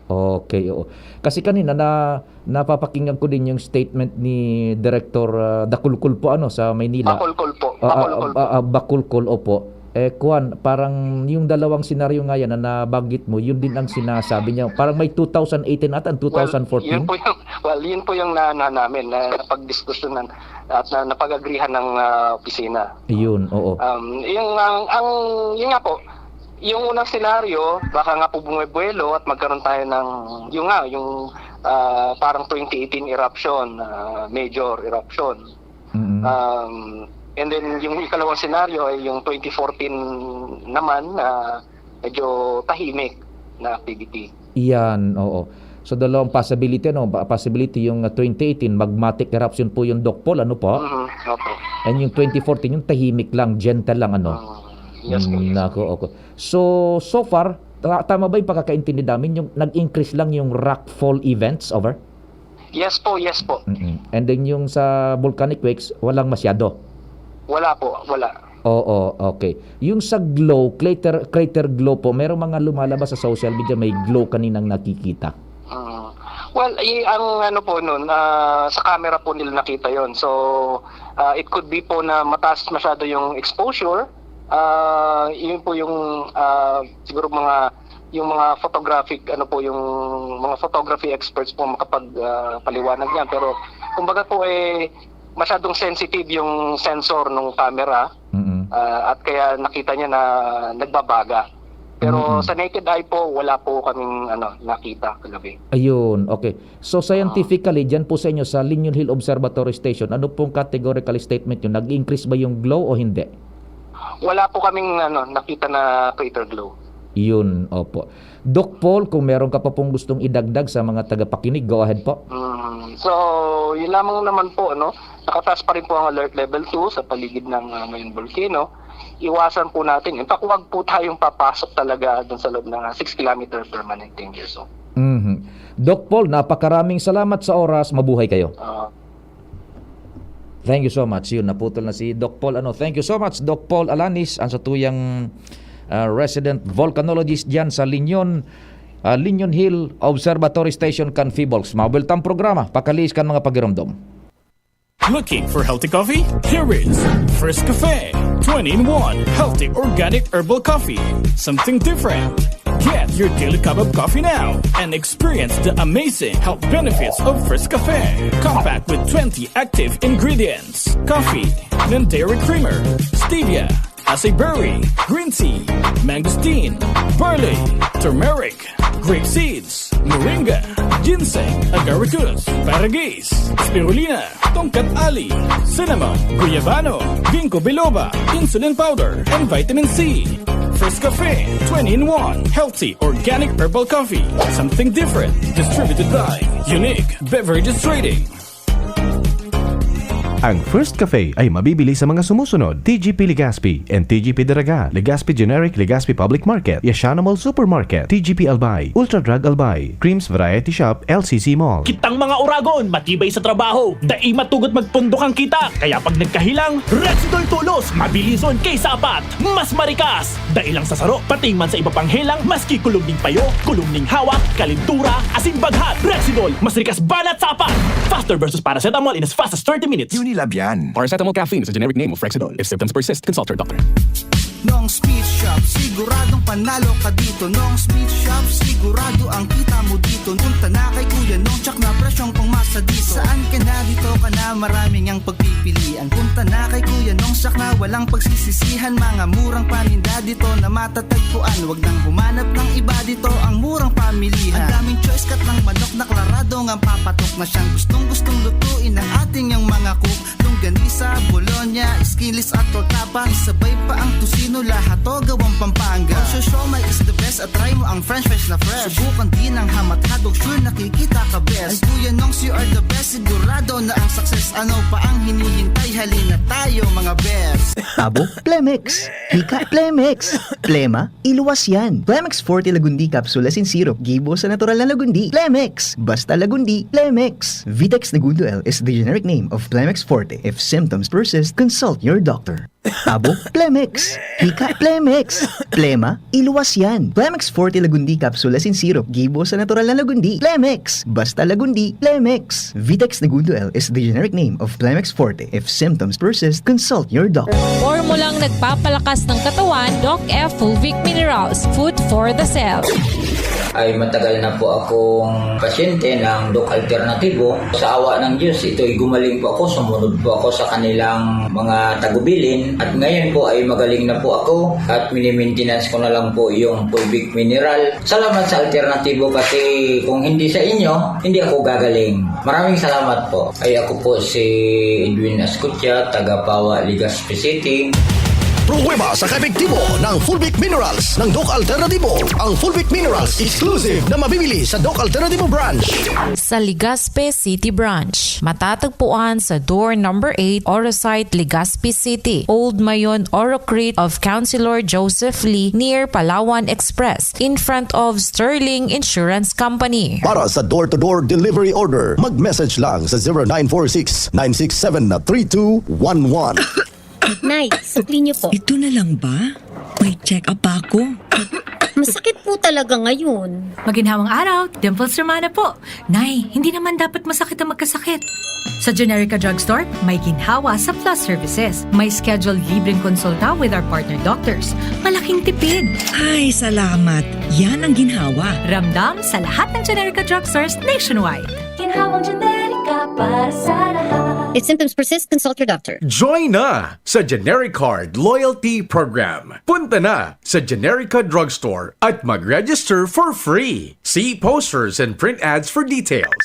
Okay, oo. Kasi kanina na, napapakinggan ko din yung statement ni Director, ah, Dakulkul po, ano, sa Maynila. Bacolcol po. Ah, ah, Bacolcol po. Ah, ah, Bacolcol, opo. Eh, kuwan, parang yung dalawang senaryo nga yan na nabanggit mo, yun din ang sinasabi niya. Parang may two thousand eighteen ata, and Well, two thousand fourteen? Yun po yung, well, yun po yung na, na namin, na napagdiskusyonan at na, napag-agrihan ng ah, opisina. Yun, oo. Um, yung, ang, ang, yun nga po, yung unang senaryo, baka nga po bumubuelo at magkaroon tayo ng, yung nga, yung ah, parang twenty eighteen eruption, ah, major eruption. Mm. Um, and then, yung ikalawang senaryo ay yung twenty fourteen naman na medyo tahimik na activity. Iyan, oo. So, dalawang possibility, ano, ba-, possibility yung ah, twenty eighteen, magmatic eruption po yung Doc Paul, ano po? Mhm, opo. And yung twenty fourteen, yung tahimik lang, gentle lang, ano? Mm, yes po, Mm, yes. nako, okay. So, so far, ta-, tama ba yung pagkakaintindi namin, yung nag-increase lang yung rockfall events over? Yes po, yes po. Mm-mm. And then yung sa volcanic quakes, walang masyado? Wala po, wala. Oo, okay. Yung sa glow, crater, crater glow po, merong mga lumalabas sa social media, may glow kaninang nakikita. Mm. Well, i-, ang ano po nun, ah, sa camera po nila nakita yon. So, ah, it could be po na mataas masyado yung exposure. Ah, yun po yung, ah, siguro mga, yung mga photographic, ano po, yung mga photography experts po makapag, ah, paliwanag niyan. Pero, kumbaga po, eh, masyadong sensitive yung sensor nung camera, Mm-mm. ah, at kaya nakita niya na nagbabaga. Pero Mm-mm. sa naked eye po, wala po kaming, ano, nakita kagabi. Ayun, okay. So, scientifically, Ah. dyan po sa inyo, sa Linyon Hill Observatory Station, ano pong categorical statement yun? Nag-increase ba yung glow o hindi? Wala po kaming, ano, nakita na crater glow. Yun, opo. Doc Paul, kung meron ka pa pong gustong idagdag sa mga tagapakinig, go ahead po. Mm, so, yun lamang naman po, no? Nakataas pa rin po ang alert level two sa paligid ng, ah, Mayon Volcano. Iwasan po natin. In fact, huwag po tayong papasok talaga dun sa loob ng, ah, six kilometer permanent danger zone. Mhm. Doc Paul, napakaraming salamat sa oras. Mabuhay kayo. Ah. Thank you so much. Yun, naputol na si Doc Paul. Ano, thank you so much, Doc Paul Alanis, ang satuyang, ah, resident volcanologist dyan sa Linyon, ah, Linyon Hill Observatory Station kan Fibolx. Mabultang programa, pakaliis kan mga pagiromdom. Looking for healthy coffee? Here is First Cafe, twenty-in-one healthy organic herbal coffee. Something different. Get your daily cup of coffee now and experience the amazing health benefits of First Cafe. Compact with twenty active ingredients. Coffee, non-dairy creamer, stevia, acai berry, green tea, mangosteen, barley, turmeric, grape seeds, moringa, ginseng, agaricus, asparagus, spirulina, tongkat ali, cinnamon, guyabano, ginkgo biloba, insulin powder, and vitamin C. First Cafe, twenty-in-one, healthy organic herbal coffee. Something different. Distributed by Unique Beverages Trading. Ang First Cafe ay mabibili sa mga sumusunod: T G P Legazpi and T G P Daraga, Legazpi Generic, Legazpi Public Market, Yashano Mall Supermarket, T G P Albay, Ultra Drug Albay, Creams Variety Shop, L C C Mall. Kitang mga oragon, matibay sa trabaho, dai matugod magpundok ang kita. Kaya pag nagkahilang, Rexidol Tulos, mabilison kaysa apat, mas marikas. Dai lang sa saro, pati man sa iba pang helang, maski kulog ning payo, kulog ning hawak, kalentura, asin baghat. Rexidol, mas rikas banat sa apat. Faster versus paracetamol in as fast as thirty minutes. Unilab yan. Paracetamol caffeine is a generic name of Rexidol. If symptoms persist, consult your doctor. Nong Speed Shop, siguradong panalo ka dito. Nong Speed Shop, sigurado ang kita mo dito. Punta na kay Kuya Nong, tsak na presyong pangmasa dito. Saan ka na, dito ka na, maraming ang pagpipilian. Punta na kay Kuya Nong, tsak na walang pagsisisihan. Mga murang paninda dito na matatagpuan. Wag nang humanap ng iba, dito ang murang pamilihan. Ang daming choice, cut ng manok na klarado ngang papatok na siyang gustong-gustong lutuin ng ating yang mga cook. Longganisa, bologna, skinless at tortapa, isabay pa ang tocino, lahat to gawang Pampanga. Ang siomai is the best at try mo ang french fries na fresh. Subukan din ang ham at hotdog, sure nakikita ka best. Ay Kuya Nongs, you are the best, sigurado na ang success. Ano pa ang hinihintay? Halina tayo mga best. Abo, Plemex. Hika, Plemex. Plema, iluwas yan. Plemex Forte Lagundi Capsule asin Syrup, gibo sa natural na lagundi. Plemex! Basta lagundi, Plemex! Vitex Negundo L is the generic name of Plemex Forte. If symptoms persist, consult your Doctor. Abo, Plemex. Hika, Plemex. Plema, iluwas yan. Plemex Forte Lagundi Capsule as in syrup. Gibo sa natural na Lagundi. Plemex. Basta Lagundi, Plemex. Vitex Negundo L is the generic name of Plemex Forte. If symptoms persist, consult your doctor. Formulang nagpapalakas ng katawan, Doc F Fulvic Minerals. Food for the cell. Ay matagal na po akong pasyente ng Doc Alternatibo. Sa awa ng Diyos, ito'y gumaling po ako. Sumunod po ako sa kanilang mga tagubilin. At ngayon po ay magaling na po ako. At minimintenance ko na lang po yung Fulvic Mineral. Salamat sa Alternatibo kasi kung hindi sa inyo, hindi ako gagaling. Maraming salamat po. Ay ako po si Edwin Ascutia, taga Pawa, Legazpi City. Pruweba sa kaepektibo ng Fulvic Minerals ng Doc Alternativo. Ang Fulvic Minerals exclusive na mabibili sa Doc Alternativo Branch. Sa Legazpi City Branch, matatagpuan sa door number eight, Orosite, Legazpi City, Old Mayon, Orocrit of Councilor Joseph Lee, near Palawan Express, in front of Sterling Insurance Company. Para sa door-to-door delivery order, mag-message lang sa zero nine four six, nine six seven, three two one one. Nay, sukli niyo po. Ito na lang ba? May check-up pa ako. Masakit po talaga ngayon. Maginhawang araw, Dimples Romana po. Nay, hindi naman dapat masakit ang magkasakit. Sa Generica Drugstore, may ginhawa sa plus services. May scheduled libreng konsulta with our partner doctors. Malaking tipid. Ay, salamat. Yan ang ginhawa. Ramdam sa lahat ng Generica Drugstores nationwide. Ginhawang Generica para sa lahat. If symptoms persist, consult your doctor. Join na sa Generic Card Loyalty Program. Punta na sa Generica Drugstore at mag-register for free. See posters and print ads for details.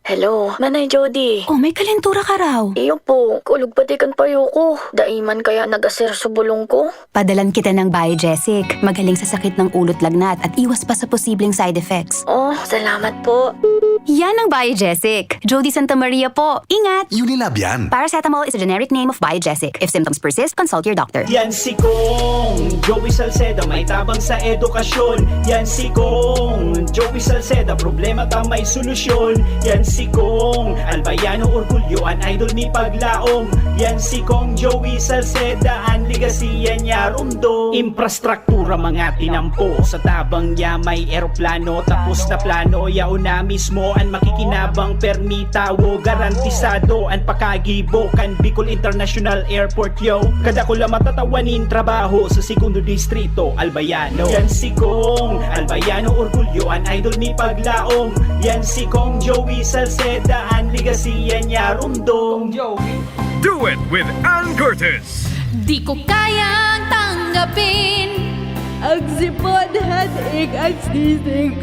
Hello, Nanay Jody. Oh, may kalentura ka raw. Iyo po, kulog pati kan payo ko. Dai man kaya nag-aser sa bulong ko. Padalan kita ng Biogesic. Magaling sa sakit ng ulo't lagnat at iwas pa sa posibleng side effects. Oh, salamat po. Yan ang Biogesic. Jody Santa Maria po. Ingat! Unilab yan. Paracetamol is a generic name of Biogesic. If symptoms persist, consult your doctor. Yan si Kong Joey Salceda, may tabang sa edukasyon. Yan si Kong Joey Salceda, problema ta may solusyon. Yan si Kong Albayano Orgulyo, an idol ni Paglaom. Yan si Kong Joey Salceda, an legacy yan niya rumdom. Infrastruktura mga tinampo, sa tabang niya may eroplano. Tapos na plano, yaon na mismo an makikinabang, permi tawo, garantisado an pakagibo kan Bicol International Airport, yo. Kadakula matatawa nin trabaho sa Segundo Distrito, Albayano. Yan si Kong Albayano Orgulyo, an idol ni Paglaom. Yan si Kong Joey Salceda, an legacy yan niya rumdom. Do it with Ann Curtis. Di ko kayang tanggapin. Ang sipon, headache, ang sisig.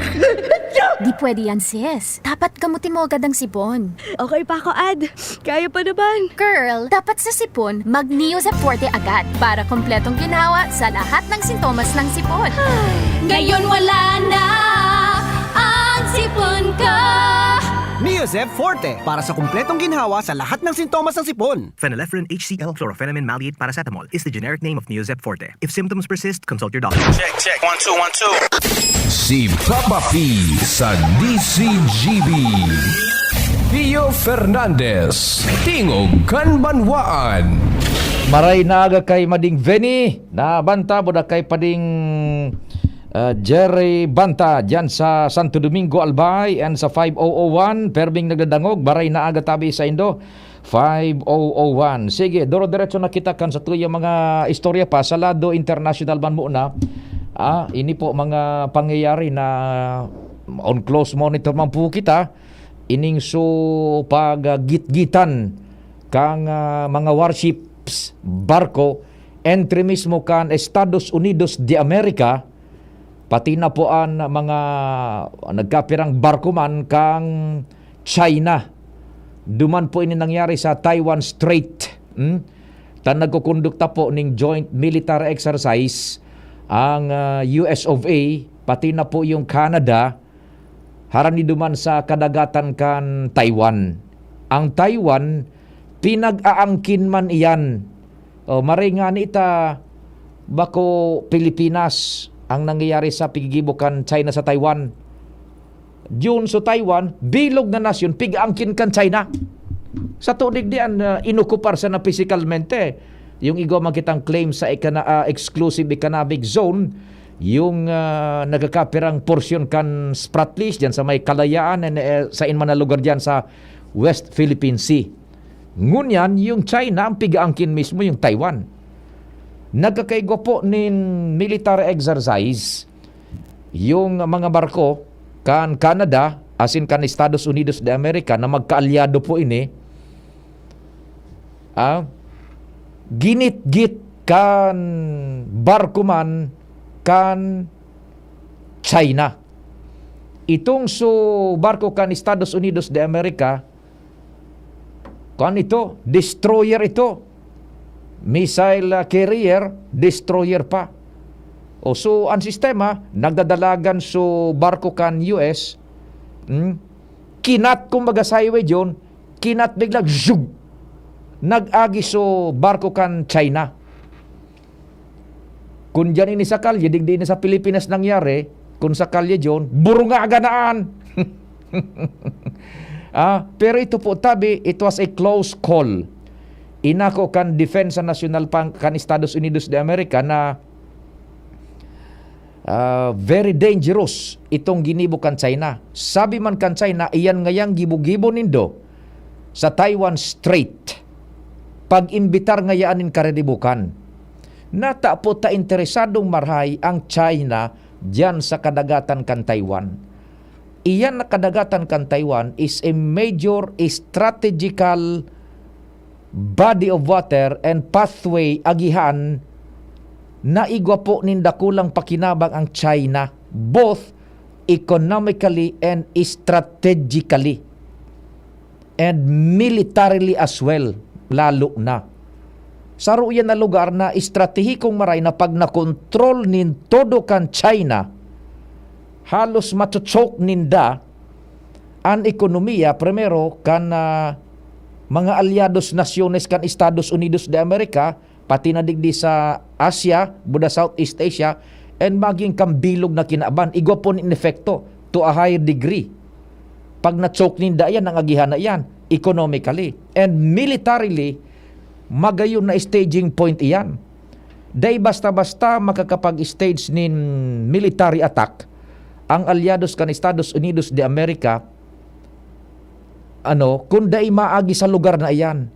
Di pwede yan, sis. Dapat gamutin mo agad ang sipon. Okay pa ako, Ad. Kaya pa naman. Girl, dapat sa sipon, mag Neozep Forte agad para kompletong ginhawa sa lahat ng sintomas ng sipon. Ngayon wala na ang sipon ko. Neozep Forte para sa kompletong ginhawa sa lahat ng sintomas ng sipon. Phenylephrine H C L, chlorphenamine maleate, paracetamol is the generic name of Neozep Forte. If symptoms persist, consult your doctor. Check, check. One, two, one, two. Si Papa P sa D C G B. Pio Fernandez, Tingog kan Banwaan. Maray na aga kay Mading Veni, na banta, buda kay Pading, ah, Jerry Banta, dyan sa Santo Domingo, Albay, and sa five oh oh one, Perbing nagdadangog, maray na aga tabi sa indo. Five oh oh one. Sige, duro-diretso na kita kan sa tuyang mga istorya pa. Sa lado international man muna, ah, ini po mga pangyayari na on close monitor man po kita. Ining so paggitgitan kang, ah, mga warships, barko, entry mismo kan Estados Unidos de America, pati na po an mga nagkapirang barko man kang China. Duman po ini nangyari sa Taiwan Strait. Hmm? Tan nagkukondukta po ning joint military exercise ang, ah, U S of A, pati na po yung Canada, harani duman sa kadagatan kan Taiwan. Ang Taiwan, pinag-aangkin man iyan. O, maray ngani ta, bako Pilipinas ang nangyayari sa piggigibo kan China sa Taiwan. Diyon sa Taiwan, bilog na nasyon, pig-aangkin kan China. Sa tudig diyan, ah, inokupar sana pisikalmente. Yung igwa man kitang claim sa ekana-, ah, exclusive economic zone, yung, ah, nagkakapirang porsyon kan Spratlys, diyan sa may Kalayaan, and, eh, sa inman na lugar diyan sa West Philippine Sea. Ngunyan, yung China, ang pigaangkin mismo yung Taiwan. Nagkakaigwa po nin military exercise yung mga barko kan Canada, asin kan Estados Unidos de America na magkaalyado po ini, ah, ginitgit kan barko man kan China. Itong so barko kan Estados Unidos de America, kuwan ito, destroyer ito. Missile, ah, carrier, destroyer pa. O, so, ang sistema, nagdadalagan so barko kan U S, hmm? Kinat, kumbaga, sa highway yun, kinat bigla, zhug! Nag-agi so barko kan China. Kun diyan ini sa kalye, digdi ini sa Pilipinas nangyari, kun sa kalye diyon, burungaga na an. Ah, pero ito po, tabi, it was a close call. Inako kan Depensa Nasyonal pang, kan Estados Unidos de America na, ah, very dangerous itong ginibo kan China. Sabi man kan China, iyan ngayang gibo-gibo nindo sa Taiwan Strait, pag-imbitar ngayaan nin kariribukan. Natapo ta interesadong marahay ang China diyan sa kadagatan kan Taiwan. Iyan na kadagatan kan Taiwan is a major strategical body of water and pathway agihan na igwa po nin dakulang pakinabang ang China, both economically and strategically, and militarily as well, lalo na. Saro iyan na lugar na estratehikong maray na pag nakontrol nin todo kan China, halos machochoke ninda an ekonomiya, primero, kan, ah, mga alyados nasyones kan Estados Unidos de America, pati na digdi sa Asia, buda Southeast Asia, and magin kan bilog na kinaban. Igwa po nin epekto to a higher degree. Pag na-choke ninda yan, ang agihan na yan, economically. And militarily, magayon na staging point iyan. Dai basta-basta makakapag-stage nin military attack ang alyados kan Estados Unidos de America, ano, kun dai maagi sa lugar na iyan.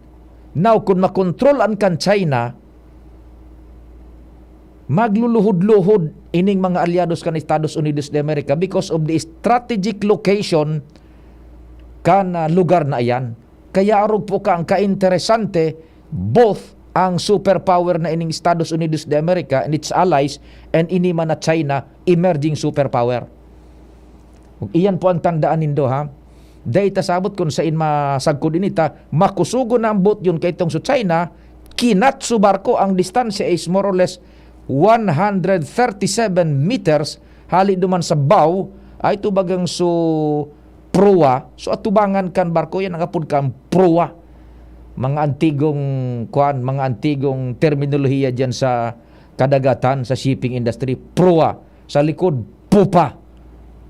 Now, kun makontrol an kan China, magluluhod-luhod ining mga alyados kan Estados Unidos de America because of the strategic location kan, ah, lugar na iyan. Kaya arog po ka ang kainteresante, both ang superpower na ining Estados Unidos de America and its allies, and ini man na China, emerging superpower. Iyan po ang tandaan nindo, ha. Dai ta sabot kun sain masagkod ini ta, makusugon na ang boat yun kay tong sa China, kinat su barko, ang distansya is more or less one hundred thirty-seven meters, hali duman sa bow, ay tubagang su proa. So, atubangan kan barko, yan ang apod kan proa. Mga antigong, kuan, mga antigong terminolohiya diyan sa kadagatan, sa shipping industry, proa. Sa likod, pupa.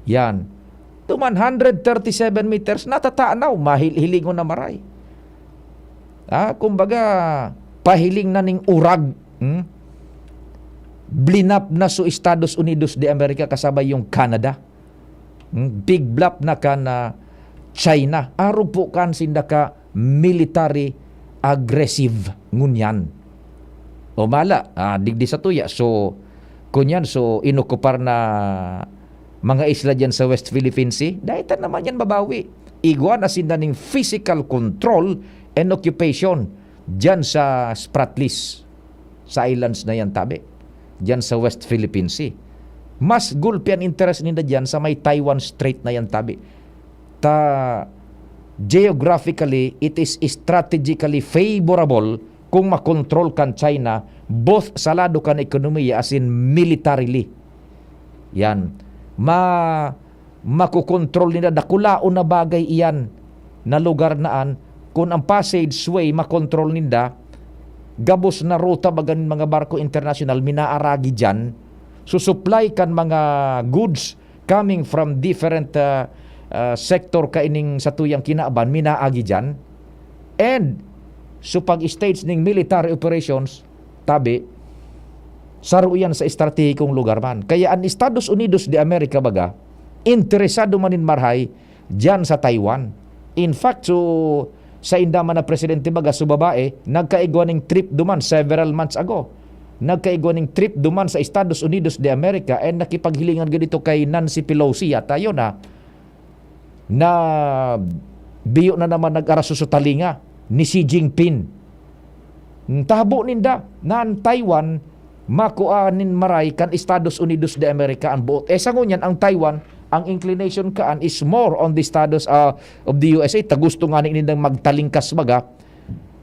Yan. Tuman hundred thirty-seven meters, natatanaw, mahil-, hilingon na maray. Ah, kumbaga, pahiling na ning urag. Hmm? Blinap na su Estados Unidos de America kasabay yung Canada. Hmm? Big blap na kan, ah, China. Arog po kan sinda ka military aggressive ngunyan. O mala, ah, digdi sa tuya. So, kunyan, so, inokupar na mga isla dyan sa West Philippine Sea. Dai ta naman yan mabawi. Igwa na sinda ning physical control and occupation dyan sa Spratlys, sa islands na yan, tabi. Dyan sa West Philippine Sea. Mas gulpi an interes ninda dyan sa may Taiwan Strait na yan, tabi. Ta, geographically, it is strategically favorable kung makontrol kan China, both sa lado kan ekonomiya as in militarily. Yan. Ma-, makokontrol ninda, dakulaon na bagay iyan na lugar na an, kun ang passageway makontrol ninda, gabos na ruta baga nin mga barko internasyonal minaaragi diyan, susuplay kan mga goods coming from different, ah, ah, sector kaining satuyang kinaban, minaagi diyan. And so pag-stage ning military operations, tabi, saro iyan sa estratehikong lugar man. Kaya an Estados Unidos de America, baga, interesado man nin marahay diyan sa Taiwan. In fact, so, sainda man na presidente, baga, so babae, nagkaigwa ning trip duman several months ago. Nagkaigwa ning trip duman sa Estados Unidos de America and nakipaghilingan ganito kay Nancy Pelosi, yata yun, ha, na biyo na naman nag-araso sa talinga ni Xi Jinping. Tabo ninda na an Taiwan makua nin maray kan Estados Unidos de America an boot. Eh, sa ngunyan, ang Taiwan, ang inclination kaan is more on the status, ah, of the U S A. Ta gusto nga nindang magtalingkas, baga,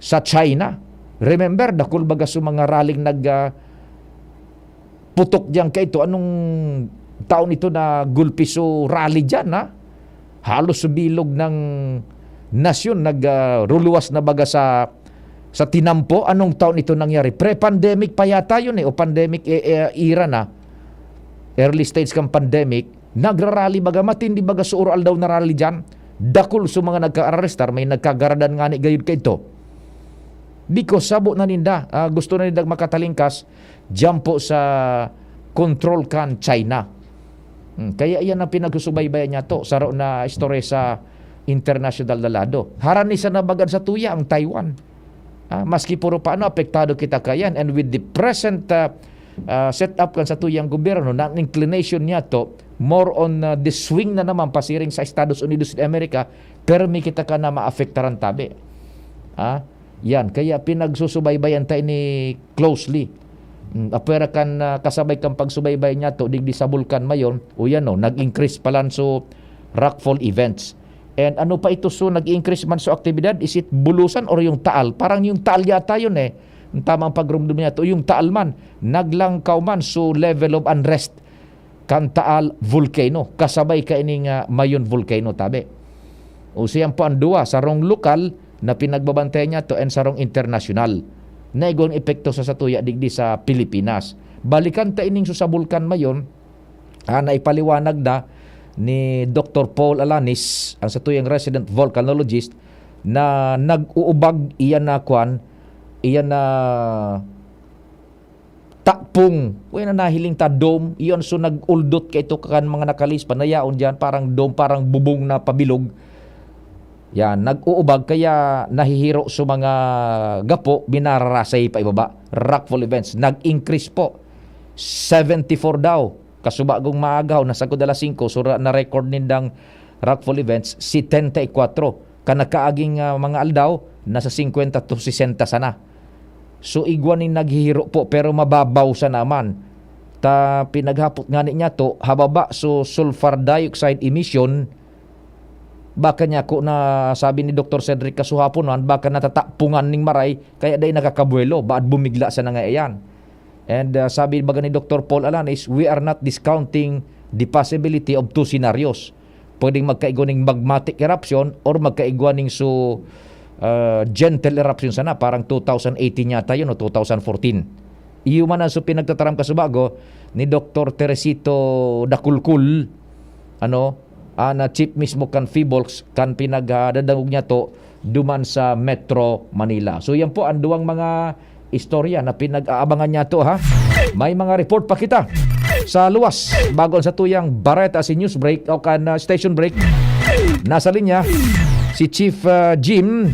sa China. Remember, dakul, baga, sa mga rallyng nag, ah, putok diyan kaito. Anong taon ito na gulpi so rally diyan, ha? Halos bilog ng nasyon nag, ah, ruluwas na, baga, sa, sa tinampo. Anong taon ito nangyari? Pre-pandemic pa yata yun, eh, o pandemic, eh, eh, era na. Early stage kang pandemic. Nagrarally, baga, matindi, baga, sa uro-aldaw na rally diyan. Dakul sa mga nagka-arrestar, may nagkagaradan nga ni gayud kaito. Because sabo na ninda, ah, gusto na ninda makatalingkas diyan po sa control kan China. Hmm, kaya iyan ang pinagsusubaybayan niya to, saro na istorya sa internasyonal na lado. Harani sa nabagad sa tuya ang Taiwan. Ah, maski puro paano, apektado kita kayan. And with the present, ah, ah, setup kan sa tuyang gobyerno, na ang inclination niya to, more on, ah, the swing na naman pasiring sa Estados Unidos de America, permi kita ka na maapektaran tabi. Ah, yan. Kaya pinagsusubaybayan tayo ni closely. Mm, apwera kan, ah, kasabay kan pagsubaybay niya to, digdi sa Bulkan Mayon, o yan, no, nag-increase palan so rockfall events. And ano pa ito, so nag-increase man so aktibidad? Is it bulusan or yung taal? Parang yung taal yata yun, eh. Ang tamang pagrumdum niya to, yung taal man, naglangkaw man so level of unrest kan Taal Volcano, kasabay kaining, ah, Mayon Volcano, tabi. O siyan po ang duwa, sarong lokal na pinagbabantayan niya to and sarong internasyonal na igwang epekto sa satuya digdi sa Pilipinas. Balikan ta ining so sa Bulkan Mayon, ah, naipaliwanag na ni Doktor Paul Alanis, ang satuyang resident volcanologist, na nag-uubag iyan na kwan, iyan na tapong, kaya na nahiling ta dome, iyon so nag-uldot kaito kan mga nakalis, panayaon diyan, parang dome, parang bubong na pabilog. Yan, nag-uubag, kaya nahihiro so mga gapo, binararasay pa ibaba. Rockfall events, nag-increase po. Seventy-four daw. Kasubagong maagaw, nasagkod alas singko, so ra-, na-record nindang rockfall events, setenta y cuatro. Kan nakaaging, ah, mga aldaw, nasa singkwenta to sesenta sana. So, igwa nin naghihiro po, pero mababaw sa naman. Ta pinaghapot ngani niya to, hababa so sulfur dioxide emission, baka niya ko na sabi ni Doktor Cedric kasuhapon man, baka natatapungan ning maray, kaya dai nakakabuelo, baad bumigla sa nangaiyan. And, ah, sabi baga ni Doktor Paul Alanis, "We are not discounting the possibility of two scenarios." Pwedeng magkaigwa ning magmatic eruption or magkaigwa ning so, ah, gentle eruption sana, parang two thousand eighteen yata yun o two thousand fourteen. Iyo man ang so pinagtataram kasubago ni Doktor Teresito Dakulkul, ano, ah, na chief mismo kan PHIVOLCS, kan pinagdadangog niya to duman sa Metro Manila. So, yan po ang duwang mga istorya na pinag-aabangan niya to, ha? May mga report pa kita sa luwas. Bago ang satuyang bareta si news break o kan, ah, station break, nasa linya si Chief, ah, Jim.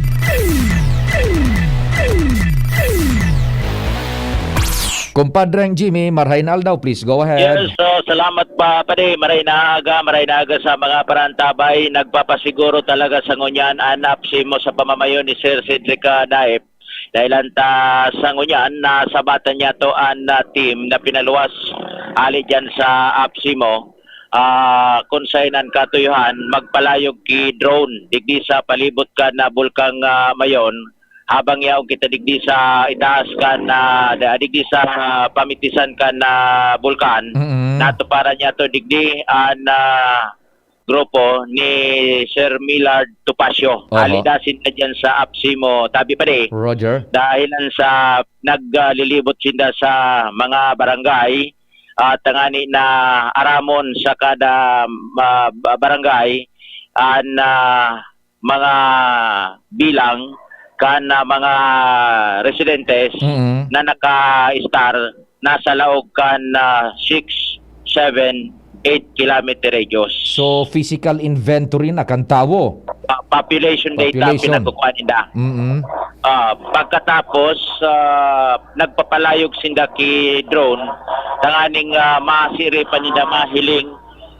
Kumpadreng Jimmy, marahay na aldaw, please go ahead. Yes, so salamat pa, padi. Maray na aga, maray na aga sa mga parantabay. Nagpapasiguro talaga sa ngunyan an APSEMO sa pamamayo ni Sir Cedric, ah, Daip. Dahil ang ta, sa ngunyan, nasabatan niya to an, ah, team na pinaluwas ali dyan sa APSEMO. Ah, kung saan ang katuyuhan, magpalayog ki drone digdi sa palibot kan, ah, Bulkang, ah, Mayon. Habang yaon kita digdi sa itaas kan, ah, da-, digdi sa pamitisan kan, ah, bulkan, Mm-mm. natuparan niya to digdi an, ah, grupo ni Sir Millard Topacio. Oho. Alidasin na dyan sa APSEMO, tabi pa di. Roger. Dahilan sa naglilibot sinda sa mga barangay, ah, tangani na aramon sa kada, ah, ba-, barangay an, ah, mga bilang kan, ah, mga residentes Mm. na naka-star nasa laog kan, ah, six, seven, eight kilometer radius. So, physical inventory na kan tawo. Ah, population data Population. pinagkukuha ninda. Mm. Ah, pagkatapos, ah, nagpapalayog sinda ki drone, tanganing, ah, masiripan ninda, mahiling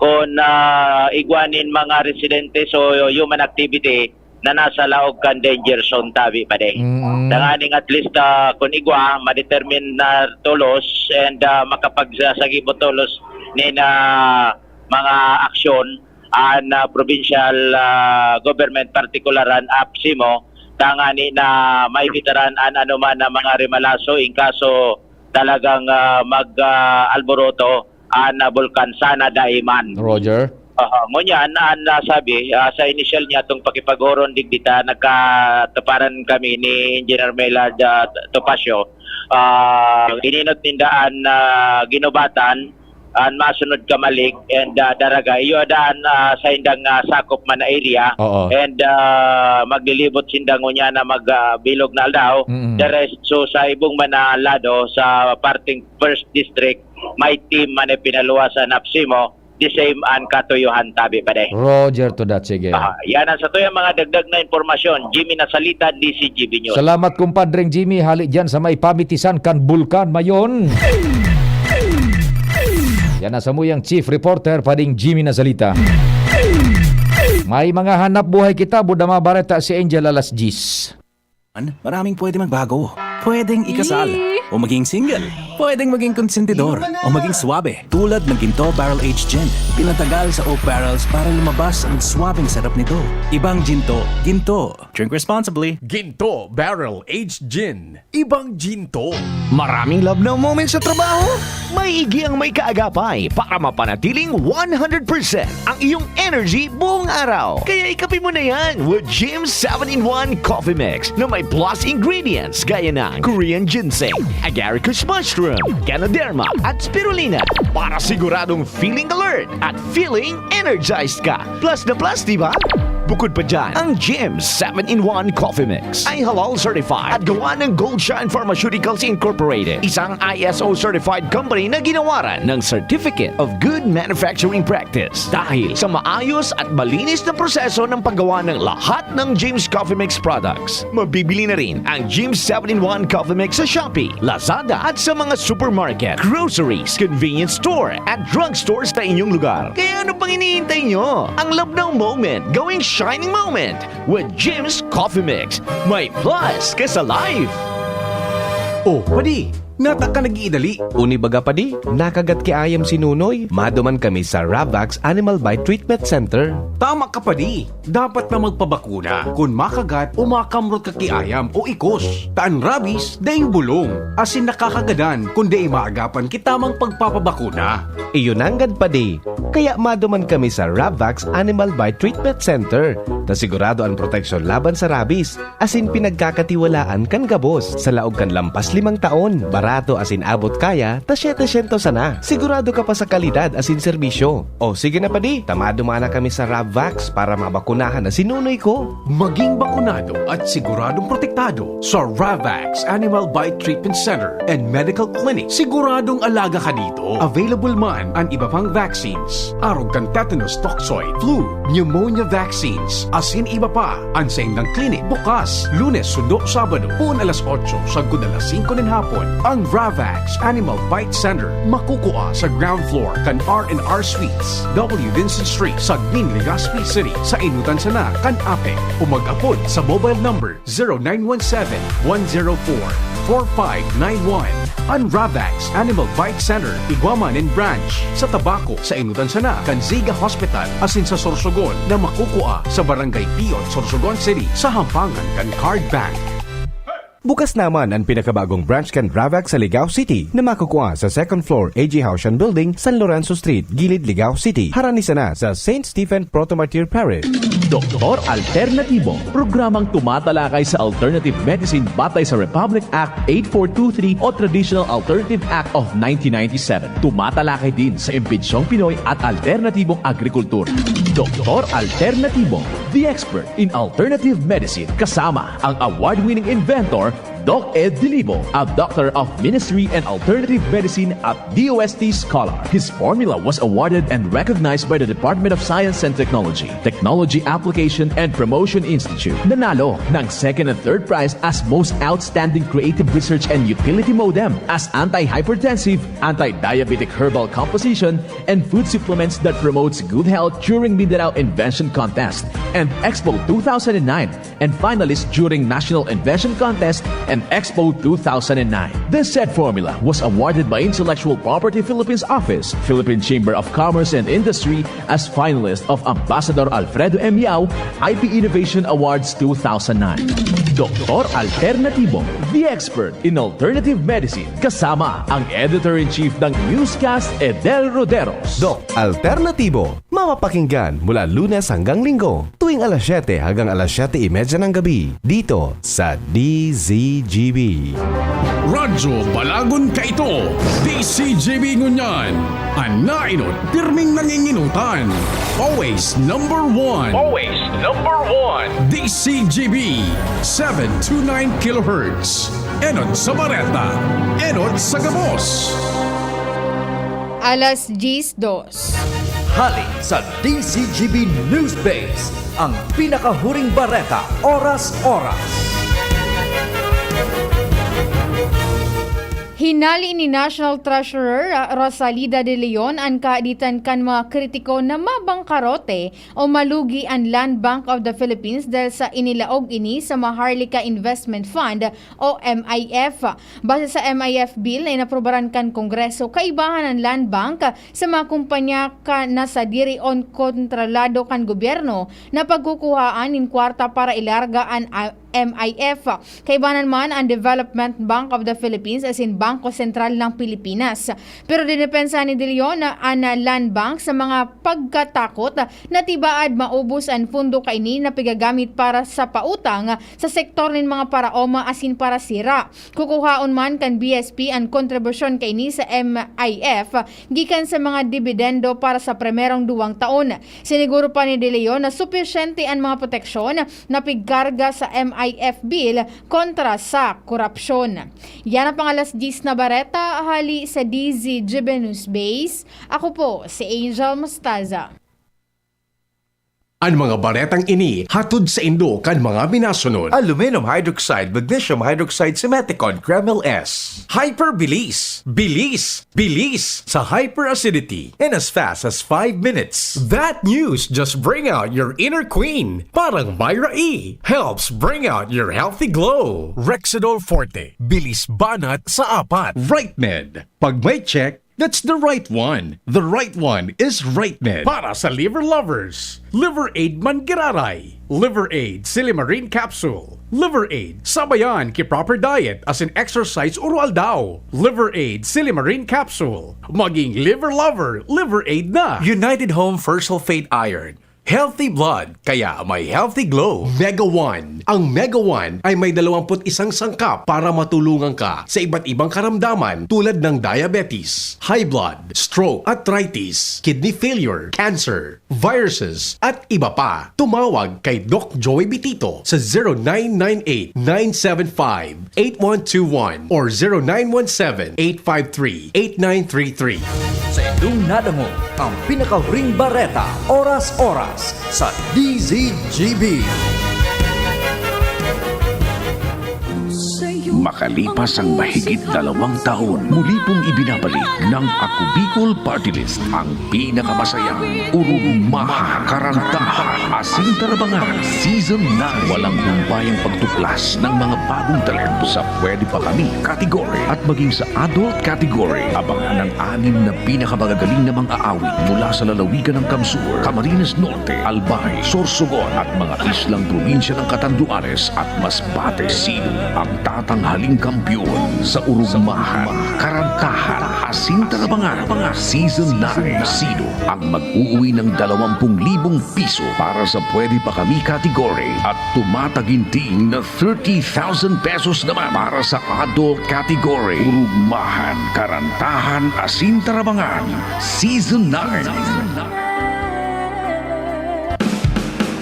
kun, ah, igwa nin mga residentes o human activity na nasa laog kan danger zone tabi pa din. Mm. Tanganing at least, ah, kun igwa, ma-determine na tolos and, ah, makapagsasagibot tolos nin, ah, mga aksyon an, ah, provincial, ah, government, partikular an APSEMO, tangani na maibitaran an anoman na mga rimalaso in kaso talagang, ah, mag, ah, alboroto an, ah, bulkan. Sana daiman. Roger. Aha, ngunyan, an nasabi, ah, sa inisyal niya tong pakipaghoron digdi ta, nagkatuparan kami ni Engineer Melad, ah, Topacio. Ah, ininot ninda an, ah, ginubatan, an masunod kamalig and, ah, daraga. Iyo daan, ah, sa indang, ah, sakop man na area. Oo. And, ah, maglilibot sinda ngunyan na mag, ah, bilog na aldaw. Mm-mm. The rest, so sa ibong man na lado, sa parting first district, may team man ay pinaluwas sa APSEMO, the same an katuyohan tabi pa de. Roger to that, sige. Ah, yan ang sa tuyang mga dagdag na impormasyon. Jimmy Nasalita, D C G B News. Salamat, kumpadreng Jimmy. Hali dyan sa may pamitisan kan Bulkan Mayon. Yan ang samuyang chief reporter, pading Jimmy Nasalita. May mga hanap buhay kita, buda mabareta si Angel alas diyes. Maraming pwede magbago. Pwedeng ikasal. Yee! O maging single. Pwedeng maging konsentidor. O maging swabe. Tulad ng Ginto Barrel Aged Gin. Pinatagal sa oak barrels para lumabas ang swabeng sarap nito. Ibang Ginto. Ginto. Drink responsibly. Ginto Barrel Aged Gin. Ibang Ginto. Maraming love now moments sa trabaho? Maigi ang may kaagapay para mapanatiling one hundred percent ang iyong energy buong araw. Kaya ikape mo na yan with Jim seven-in-one Coffee Mix na may plus ingredients gaya ng Korean ginseng, agaricus mushroom, ganoderma, at spirulina para siguradong feeling alert at feeling energized ka. Plus na plus, di ba? Bukod pa dyan, ang Jim seven-in-one Coffee Mix ay halal certified at gawa ng Gold Shine Pharmaceuticals Incorporated, isang I S O certified company na ginawaran ng Certificate of Good Manufacturing Practice. Dahil sa maayos at malinis na proseso ng paggawa ng lahat ng Jim's Coffee Mix products, mabibili na rin ang Jim's seven-in-one Coffee Mix sa Shopee, Lazada at sa mga supermarket, groceries, convenience store at drugstore sa inyong lugar. Kaya ano pang hinihintay nyo? Ang love now moment, gawing shining moment with Jim's Coffee Mix. May plus ka sa life! Oh, padi, nata ka nag-iidali. Uni baga, padi, nakagat ki ayam si Nunoy. Maduman kami sa Ravax Animal Bite Treatment Center. Tama ka, padi. Dapat na magpabakuna kun makagat o makamrot ka ki ayam o ikos. Ta an rabies, daing bulong, asin nakakagadan kun dai maagapan ki tamang pagpapabakuna. Iyo nanggad, padi. Kaya maduman kami sa Ravax Animal Bite Treatment Center, ta sigurado an proteksyon laban sa rabies. Asin pinagkakatiwalaan kan gabos. Sa laog kan lampas limang taon, barato asin abot kaya ta setecientos sana. Sigurado ka pa sa kalidad asin serbisyo. O sige na, padi, ta maduman na kami sa Ravvax para mabakunahan na si Nunoy ko. Maging bakunado at siguradong protektado sa Ravvax Animal Bite Treatment Center and Medical Clinic. Siguradong alaga ka dito. Available man an iba pang vaccines, arog kan tetanus toxoid, flu, pneumonia vaccines, asin iba pa. An saindang clinic bukas Lunes sundo Sabado, poon alas otso sagkod alas singko nin hapon. Ang Ravax Animal Bite Center makukua sa ground floor kan R and R Suites, W Vincent Street, Sagnin, Legazpi City, sa inutan sana kan APEC, o mag-apod sa mobile number zero nine one seven, one zero four, four five nine one. An Ravax Animal Bite Center, igwa man nin branch sa Tabaco, sa inutan sana kan Ziga Hospital, asin sa Sorsogon na makukua sa Barangay Piot, Sorsogon City, sa hampangan kan Card Bank. Bukas naman an pinakabagong branch kan Ravax sa Ligao City na makukua sa second floor A G Haushan Building, San Lorenzo Street, Gilid, Ligao City, harani sana sa Saint Stephen Proto Martyr Parish. Doktor Alternatibo, programang tumatalakay sa alternative medicine batay sa Republic Act eight four two three o Traditional Alternative Act of nineteen ninety-seven. Tumatalakay din sa imbensyong Pinoy at alternatibong agrikultura. Doktor Alternatibo, the expert in alternative medicine, kasama ang award-winning inventor Doc Ed Dilibo, a Doctor of Ministry and Alternative Medicine at D O S T scholar. His formula was awarded and recognized by the Department of Science and Technology, Technology Application and Promotion Institute. Nanalo ng second and third prize as Most Outstanding Creative Research and Utility Modem as anti-hypertensive, anti-diabetic herbal composition, and food supplements that promotes good health during Mindanao Invention Contest and Expo two thousand nine, and finalist during National Invention Contest and Expo two thousand nine. This said formula was awarded by Intellectual Property Philippines Office, Philippine Chamber of Commerce and Industry as finalist of Ambassador Alfredo M. Yao I P Innovation Awards two thousand nine. Doktor Alternatibo, the expert in alternative medicine, kasama ang editor-in-chief ng Newscast, Edel Roderos. Doc Alternatibo, mapapakinggan mula Lunes hanggang Linggo, tuwing alas siyete hanggang alas siyete y media ng gabi, dito sa D Z G B. Radyo Balagon kaito, D Z G B ngunyan, an naenot pirming nanginginutan. Always number one. Always number one. D Z G B, seven two nine kilohertz. Enot sa bareta, enot sa gabos. Alas diyes dos. Hali sa D Z G B News Base, ang pinakahuring bareta, oras-oras. Hinali ni National Treasurer Rosalida de Leon an kahaditan kan mga kritiko na mabangkarote o malugi an Land Bank of the Philippines dahil sa inilaog ini sa Maharlika Investment Fund o M I F. Base sa M I F bill na inaprobaran kan Kongreso, kaibahan an Land Bank sa mga kumpanya ka na sadiri o kontrolado kan gobyerno na pagkukuhaan nin kwarta para ilarga an, ah, M I F. Kaibahan man an Development Bank of the Philippines asin Bangko Sentral ng Pilipinas. Pero dinepensa ni De Leon na an Land Bank sa mga pagkatakot na tibaad maubos an pondo kaini na pigagamit para sa pautang sa sektor nin mga paraoma asin parasira. Kukuhaon man kan B S P an kontribusyon kaini sa M I F gikan sa mga dibidendo para sa primerong duwang taon. Siniguro pa ni De Leon na supisyente an mga proteksyon na pigkarga sa M I F bill kontra sa korupsyon. Yan ang pang-alas diyes na bareta hali sa D Z G B News Base. Ako po si Angel Mostaza. An mga baretang ini hatod saindo kan mga minasunod: aluminum hydroxide, magnesium hydroxide, simeticone, Kremil S. Hyperbilis, bilis, bilis sa hyperacidity in as fast as five minutes. That news just bring out your inner queen. Parang Myra E helps bring out your healthy glow. Rexidol Forte, bilis banat sa apat. Right Med, pag may check, that's the right one. The right one is Right Med. Para sa liver lovers, Liver Aid man giraray. Liver Aid Silimarin Capsule. Liver Aid, sabayan ki proper diet asin exercise oro-aldaw. Liver Aid Silimarin Capsule. Maging liver lover, Liver Aid na. United Home First Sulfate Iron. Healthy blood, kaya may healthy glow. Mega One. Ang Mega One ay may dalawampu't isang sangkap para matulungan ka sa iba't ibang karamdaman tulad ng diabetes, high blood, stroke, arthritis, kidney failure, cancer, viruses, at iba pa. Tumawag kay Doc Joey Bitito sa zero nine nine eight, nine seven five, eight one two one or zero nine one seven, eight five three, eight nine three three. Sa inyong nadangog ang pinakahuring bareta, oras-oras, sa D Z G B. Makalipas ang mahigit dalawang taon, muli pong ibinabalik ng Ako Bicol Party List ang pinakamasayang, urugmahan, karantahan, asin tarabangan Season nine. Walang humpayang pagtuklas ng mga bagong talento sa Pwede Pa Kami category at maging sa adult category. Abangan ang anim na pinakamagagaling na mga aawit mula sa lalawigan ng Kamsur, Camarines Norte, Albay, Sorsogon at mga islang probinsya ng Catanduanes at Masbate. Sino ang tatanghaling Haling kampiyon sa Urugmahan, Karantahan, asin Tarabangan, Season nine. Sino ang mag-uuwi ng dalawampu libong piso para sa Pwede Pa Kami category at tumataginting na thirty thousand pesos naman para sa adult category? Urugmahan, Karantahan, asin Tarabangan, Season nine.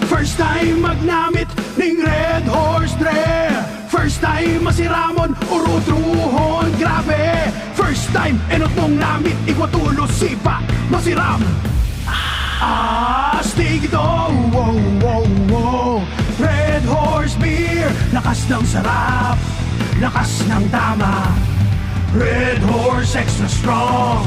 First time magnamit ning Red Horse Dre. First time masiramon, urutruhon, grabe. First time enot mong namit, igwa tulos sipa, masiram. Astig ito, wow, wow, wow. Red Horse Beer, lakas ng sarap, lakas ng tama. Red Horse Extra Strong,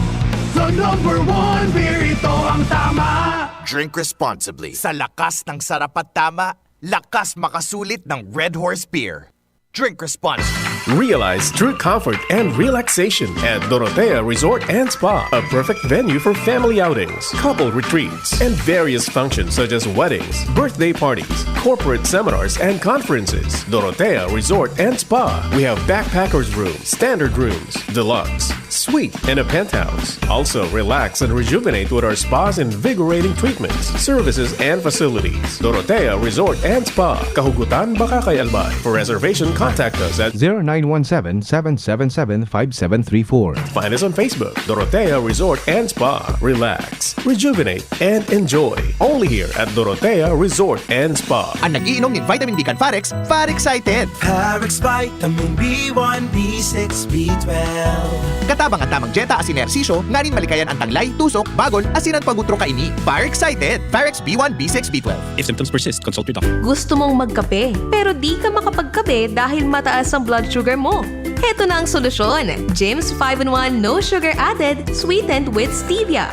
the number one beer, ito ang tama. Drink responsibly. Sa lakas ng sarap at tama, lakas makasulit ng Red Horse Beer. Drink responsibly. Realize true comfort and relaxation at Dorotea Resort and Spa, a perfect venue for family outings, couple retreats, and various functions such as weddings, birthday parties, corporate seminars, and conferences. Dorotea Resort and Spa. We have backpackers room, standard rooms, deluxe, suite, and a penthouse. Also, relax and rejuvenate with our spa's invigorating treatments, services, and facilities. Dorotea Resort and Spa, Kahugutan, Bacacay, Albay. For reservation, contact us at zero nine one seven, seven seven seven, five seven three four. Find us on Facebook, Dorotea Resort and Spa. Relax, rejuvenate, and enjoy. Only here at Dorotea Resort and Spa. An nag-iinom nin vitamin B kan Farex, Farexcited! Parex Vitamin B one, B six, B twelve. Katabang an tamang dyeta asin ehersisyo nganing malikayan an tanglay, tusok, bagol, asin an pag-utro kaini. Farexcited! Farex B one, B six, B twelve. If symptoms persist, consult your doctor. Gusto mong magkape, pero di ka makapagkape dahil mataas ang blood sugar mo? Heto na ang solusyon, Jims five-in-one No Sugar Added, sweetened with stevia.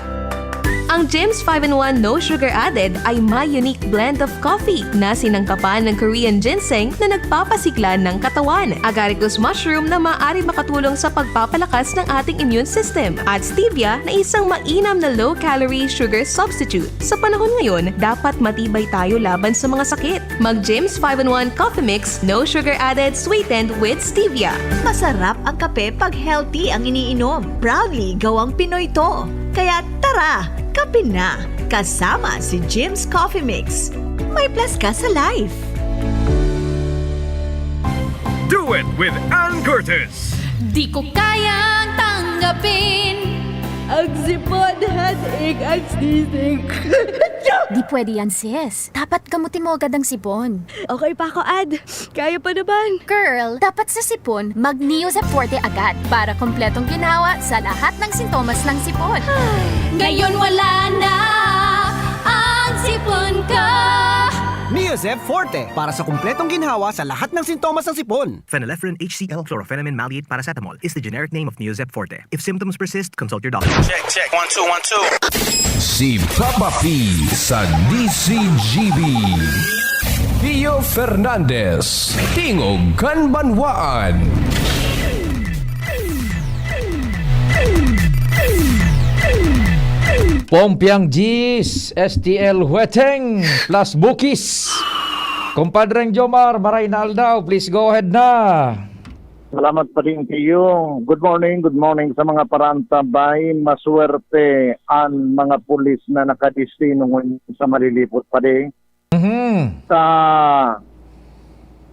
Ang Jims five-in-one No Sugar Added ay may unique blend of coffee na sinangkapan ng Korean ginseng na nagpapasigla ng katawan, agaricus mushroom na maaari makatulong sa pagpapalakas ng ating immune system, at stevia na isang mainam na low-calorie sugar substitute. Sa panahon ngayon, dapat matibay tayo laban sa mga sakit. Mag Jims five-in-one Coffee Mix, no sugar added, sweetened with stevia. Masarap ang kape pag healthy ang iniinom. Proudly gawang Pinoy to. Kaya tara, kape na! Kasama si Jims Coffee Mix. May plus ka sa life! Do it with Ann Curtis! Di ko kayang tanggapin ang sipon, headache, ang sneezing. Di pwede yan, sis. Dapat gamutin mo agad ang sipon. Okay pa ako, Ad. Kaya pa naman. Girl, dapat sa sipon, mag Neozep Forte agad para kompletong ginhawa sa lahat ng sintomas ng sipon. Ngayon wala na ang sipon ko. Neozep Forte para sa kompletong ginhawa sa lahat ng sintomas ng sipon. Phenylephrine H C L, chlorphenamine maleate paracetamol is the generic name of Neozep Forte. If symptoms persist, consult your doctor. Check, check. One, two, one, two. Si Papa P sa D C G B. Pio Fernandez, Tingog kan Banwaan. Pompiang Gis, S T L Hueteng, plus Bukis. Compadreng Jomar, maray na aldaw, please go ahead na. Salamat pa din, Pio. Good morning, good morning sa mga parantabay. Maswerte an mga pulis na nakadestino ngunyan sa Malilipot pa din. Mhm. Sa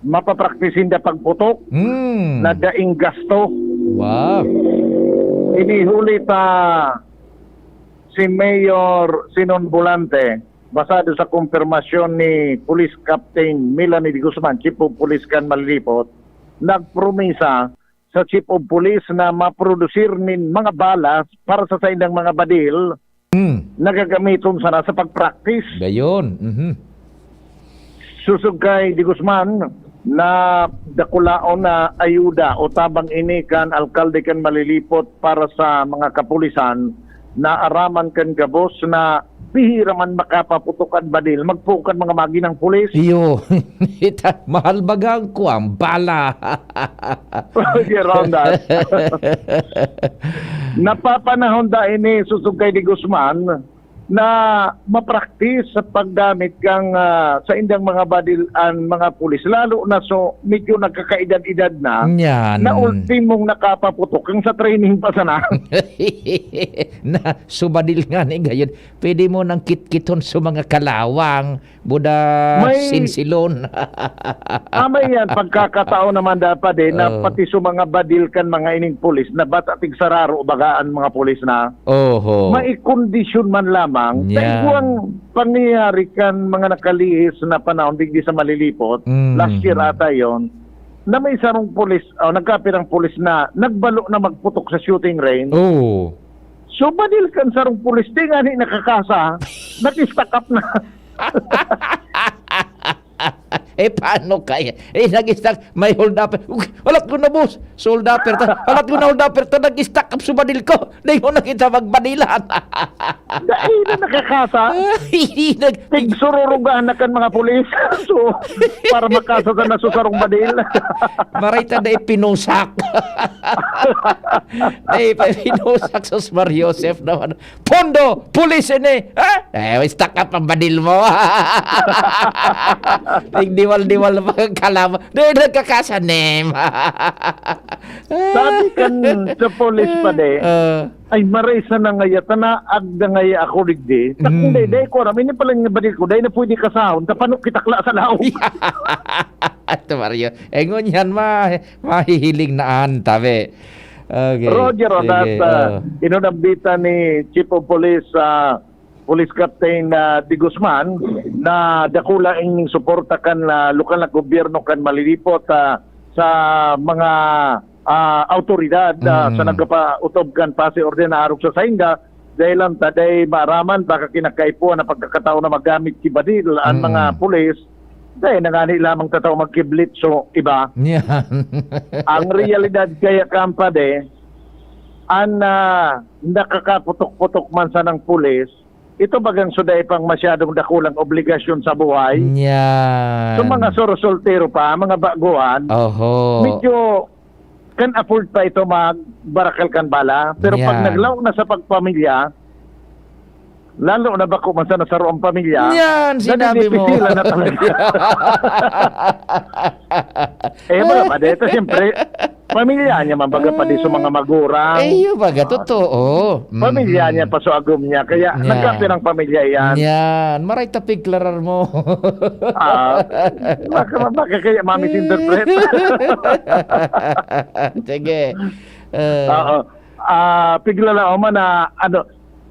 mapapraktisin na pagputok Mm. na daing gasto. Wow. Inihuli ta si Mayor Sinon Volante, basado sa kumpirmasyon ni Police Captain Melanie de Guzman, Chief of Police kan Malilipot, nagpromisa sa Chief of Police na maprodusir nin mga balas para sa saindang mga badil Mm. na gagamiton sana sa pag-practice. Gayon. Mhm. Susog kay De Guzman na dakulaon na ayuda o tabang ini kan alkalde kan Malilipot para sa mga kapulisan na araman kan gabos na bihira man makapaputok an badil, magpoon kan mga maginang pulis. Iyo. Ita, mahal baga ang kuwang bala. Sige, Ronald. Napapanahon da ini, susog kay De Guzman, na ma-practice sa paggamit kan, ah, saindang mga badil an mga pulis, lalo na so medyo nagkakaedad-edad na, Yan. na ultimong nakapaputok, kan sa training pa sana. Na, so badil nga ni gayon, pwede mo nang kitkiton sa mga kalawang, buda May sinsilon. Ah, may yan, pagkakataon naman dapat eh, na Oh. pati sa mga badil kan mga ining pulis, na ba't ating sararo baga an mga pulis na Oho. maikondisyon man lamang. Yan. Sa igwang pangyayari kan mga nakalihis na panahon, digdi sa Malilipot, Mm. last year ata yon, na may sarong pulis, o nagkapirang pulis na nagbalo na magputok sa shooting range. Oo. So, badil kan sarong pulis, di nga ni nakakasa, nag-stack up na. Eh, paano kaya? Eh, nag-stack, may hold up. Ug, halat ko na, boss. So, hold upper ta. Halat ko na, hold upper ta. Nag-stack up sa badil ko. Di ko na kita magbadilan. Dahil na nakakasa. Hindi nag- Tigsururugahan na kan mga pulis. So, para makasa sa nasusarong badil. Maray ta na ipinusak. Ay, ipinusak, sus, Mario Joseph naman. Pondo, pulis ini. Ha? Eh, stack up ang badil mo. Nagdiwal-diwal na pagkalaban. Di, nagkakasanim. Sabi kan sa pulis pa de, Ah. ay, maray sana ngaya, tanaag na ngaya ako digdi. Tak Mm. hindi, dai ko aram. Ini pala yung badil ko, dai na pwede kasahon. Tapano kitakla sa laog. Ito, Mario. Eh, ngunyan, ma-, mahihiling na an, tabi. Okay. Roger, Sige, Odas, ah, oh. inunambitan ni Chief of Police, ah, Police Captain, ah, De Guzman, na dakula ang suporta kan, ah, lokal na gobyerno kan Malilipot, ah, sa mga, ah, awtoridad, ah, Mm. sa nagpapautob kan pasi orde na arog sa sainda, dahil lang ta, dai maaraman, baka kinakaipuhan na pagkakataon na magamit ki badil ang Mm. mga pulis, dai na ngani lamang tatao magkiblit, so, iba. Yan. Ang realidad kaya, kampade, an, ah, nakakaputok-putok man sanang pulis, ito bagang so dai pang masyadong dakulang obligasyon sa buhay. Yan. So, mga soro-soltero pa, mga baguhan, Oho. medyo can afford pa ito magbarakal kan bala. Pero pag Yan. naglaog na sa pagpamilya, lalo na bako man sana saro ang pamilya, Yan, sinabi mo. nadidipisilan na talaga. Eh, wala pa, dito, siyempre, pamilya niya man baga pa di sa mga magurang. Eh, yun baga, Ah, totoo. pamilya Mm. niya pa sa agom niya, kaya Yan. nagkapirang pamilya yan. Yan, maray ta pigklarar mo. Ah, baka, baka kaya mamisinterpret. Sige. Eh. Oo. Ah, pigla na, o man na, ano,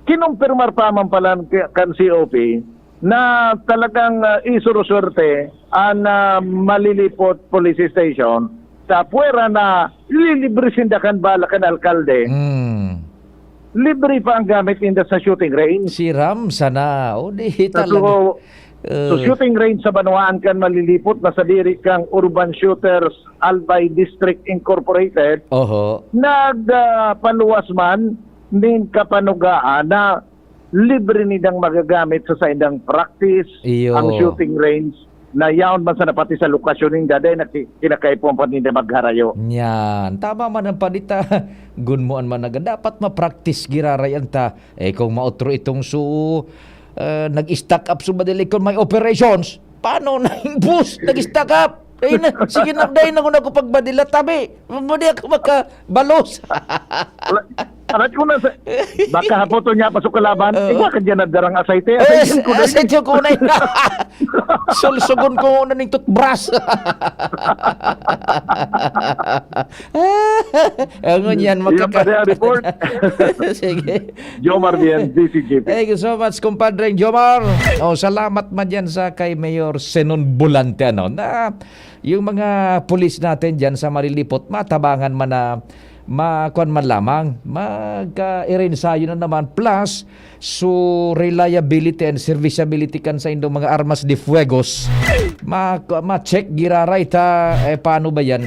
kinumpirmar pa man pala kan C O P na talagang, ah, isuro-swerte an, ah, Malilipot Police Station sa puwera na lilibre sinda kan bala kan alkalde. Mm. Libre pa ang gamit ninda sa shooting range. Siram sana. O, di Sa talaga. so, so, Eh. shooting range sa banwaan kan Malilipot na sadiri kan Urban Shooters Albay District Incorporated, Oho. nag, ah, paluwas man nin kapanugaan na libre nindang magagamit sa saindang practice Iyo. ang shooting range na yaon man sana pati sa lokasyon ninda, dahil naki-, kinakaipuhan pa ninda magharayo. Yan. Tama man ang panita. Gunmoan man naga. Dapat ma-practice giraray an ta. Eh, kung maotro itong su-, ah, nag-stack up sa Manila, kung may operations, paano na yung bus? Nag-stack up. Ay na, sige na, dahil na ko na ko pagbadila, tabi. Hindi ako makabalos. Wala. Arat ko na sa, baka hapoton niya pa sa kalaban. Oo. Igwa ka dyan na darang asayte. Eh, Asayte ko na. asayte ko na yun. Sulsugon ko na ning toothbrush. Ang ngunyan, Yan makaka- pa rin ang report. Sige. Jomar Bien, D C G P. Thank you so much, compadre Jomar. Oh, salamat man dyan sa kay Mayor Zenon Volante, ano, na yung mga pulis natin dyan sa Malilipot, matabangan man na ma-, kuwan man lamang, mag, ah, irensayo na naman. Plus, so reliability and serviceability kan sa indong mga armas de fuegos, ma-, ma-check giraray ta, eh, paano ba yan?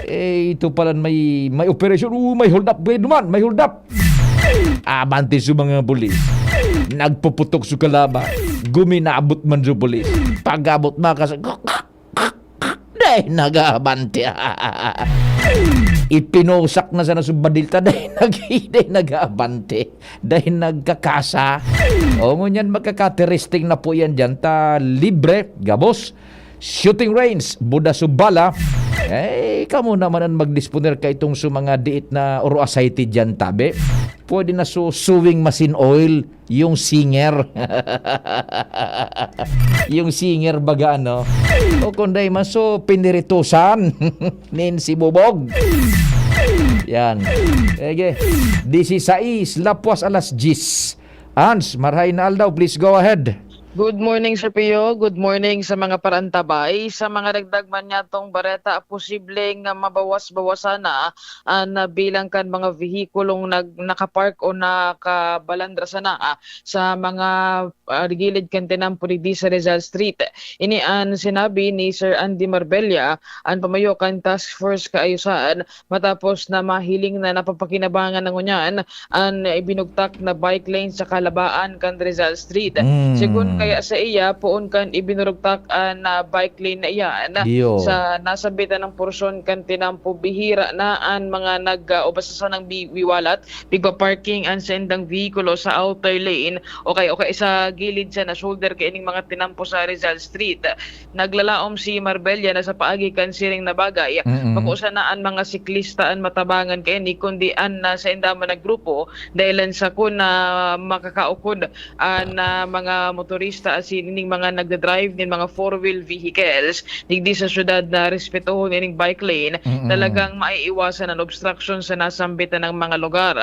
Eh, ito pala may, may operasyon, oh, may hold up, pwede naman, may hold up. Abante sa mga pulis. Nagpuputok sa kalaban. Guminabot man sa pulis. Pag-abot, makas-, Dai nag-aabante. Ipinusak na sana sa badilta, dai nag-, dai nag-aabante. Dai nagkakasa. O, ngunyan magkakateresting na po yan dyan. Ta libre, gabos. Shooting range, buda sa bala. Eh, kamo naman ang magdisponer ka itong sa mga diit na oro asay ti dyan, tabi. Pwede na so sewing machine oil, yung singer. Yung singer baga, ano? O kung dai man, so piniritusan. Nin sibubog. Yan. Sige. Disisais, lapwas alas diyes. Hans, marhay na aldaw, please go ahead. Good morning, Sir Pio. Good morning sa mga parantabay. Sa mga dagdag man niyatong bareta, posibleng, ah, mabawas-bawasan na an, ah, bilang kan mga vehikulong nag-, nakapark o nakabalandra sana, ah, sa mga, ah, gilid kan tinampo digdi sa Rizal Street. Ini an sinabi ni Sir Andy Marbella, an pamayo kan Task Force Kaayusan, matapos na mahiling na napapakinabangan na ngunyan an ibinugtak na bike lane sa kalabaan kan Rizal Street. Mm. Segun kaya sa iya, poon kan ibinurugtak an, ah, bike lane na iyan, Iyo. sa nasambitan ng porsyon kan tinampo, bihira na an mga nag, ah, o basta sanang bi-, wiwalat, pigpa-parking an saindang vehikulo sa outer lane o kaya, o kaya sa gilid sa na shoulder kaining mga tinampo sa Rizal Street. Naglalaom si Marbella na sa paagi kan siring na bagay, Mm-mm. bako sana an mga siklista an matabangan kaini, kundi an, ah, sainda man na grupo, dahilan sa kun, ah, makakaukod an, ah, mga motorista asin ining mga nagdadrive nin mga four-wheel vehicles digdi sa syudad na respetohon ining bike lane, Mm-mm. talagang maiiwasan an obstruction sa nasambitan na mga lugar.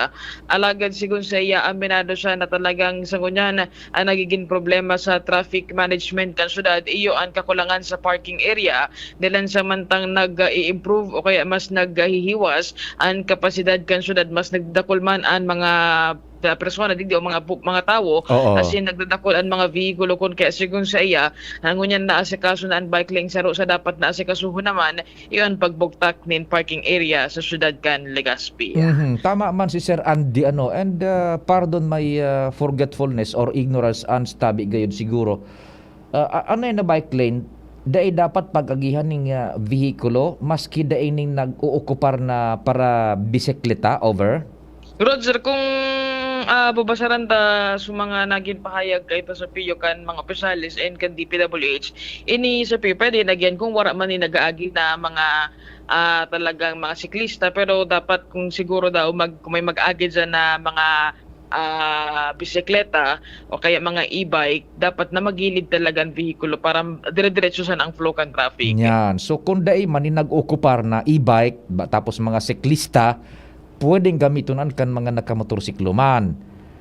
Alagad segun sa iya, aminado siya na talagang sa ngunyan, ang nagiging problema sa traffic management kan syudad iyo an kakulangan sa parking area, dahilan sa mantang nag-i-improve o kaya mas naghihiwas an kapasidad kan syudad, mas nagdadakul man an mga, ah, persona digdi o mga pu-, mga tawo, Oo. asin nagdadakul an mga vehikulo kun kaya segun sa iya, ngunyan naasikaso na an bike lane saro sa dapat naasikasuhon naman, iyo an pagbugtak nin parking area sa syudad kan Legazpi. Mhm. Tama man si Sir Andy, ano, and, ah, pardon my, ah, forgetfulness or ignorance, an tabi gayod siguro. Ah, a-, ano yan na bike lane? Dai dapat pag-agihan ning, ah, vehikulo, maski dai ning nag-uokupar na para bisikleta, over? Roger, kung, ah, babasaran ta sa mga nagin pahayag kaito sa piyo kan mga opisyales and kan D P W H, ini sa piyo, pwede na gyan kung wara man ni nag-aagi na mga, ah, talagang mga siklista, pero dapat kung siguro daw mag-, kung may mag-agi dyan na mga, ah, bisikleta o kaya mga e-bike, dapat na magilid talaga ang vehikulo para dire-diretso sana ang flow kan traffic. Yan. So, kung dai man ni nag-okupar na e-bike, ba, tapos mga siklista, pwedeng gamiton an kan mga nakamotorsiklo man.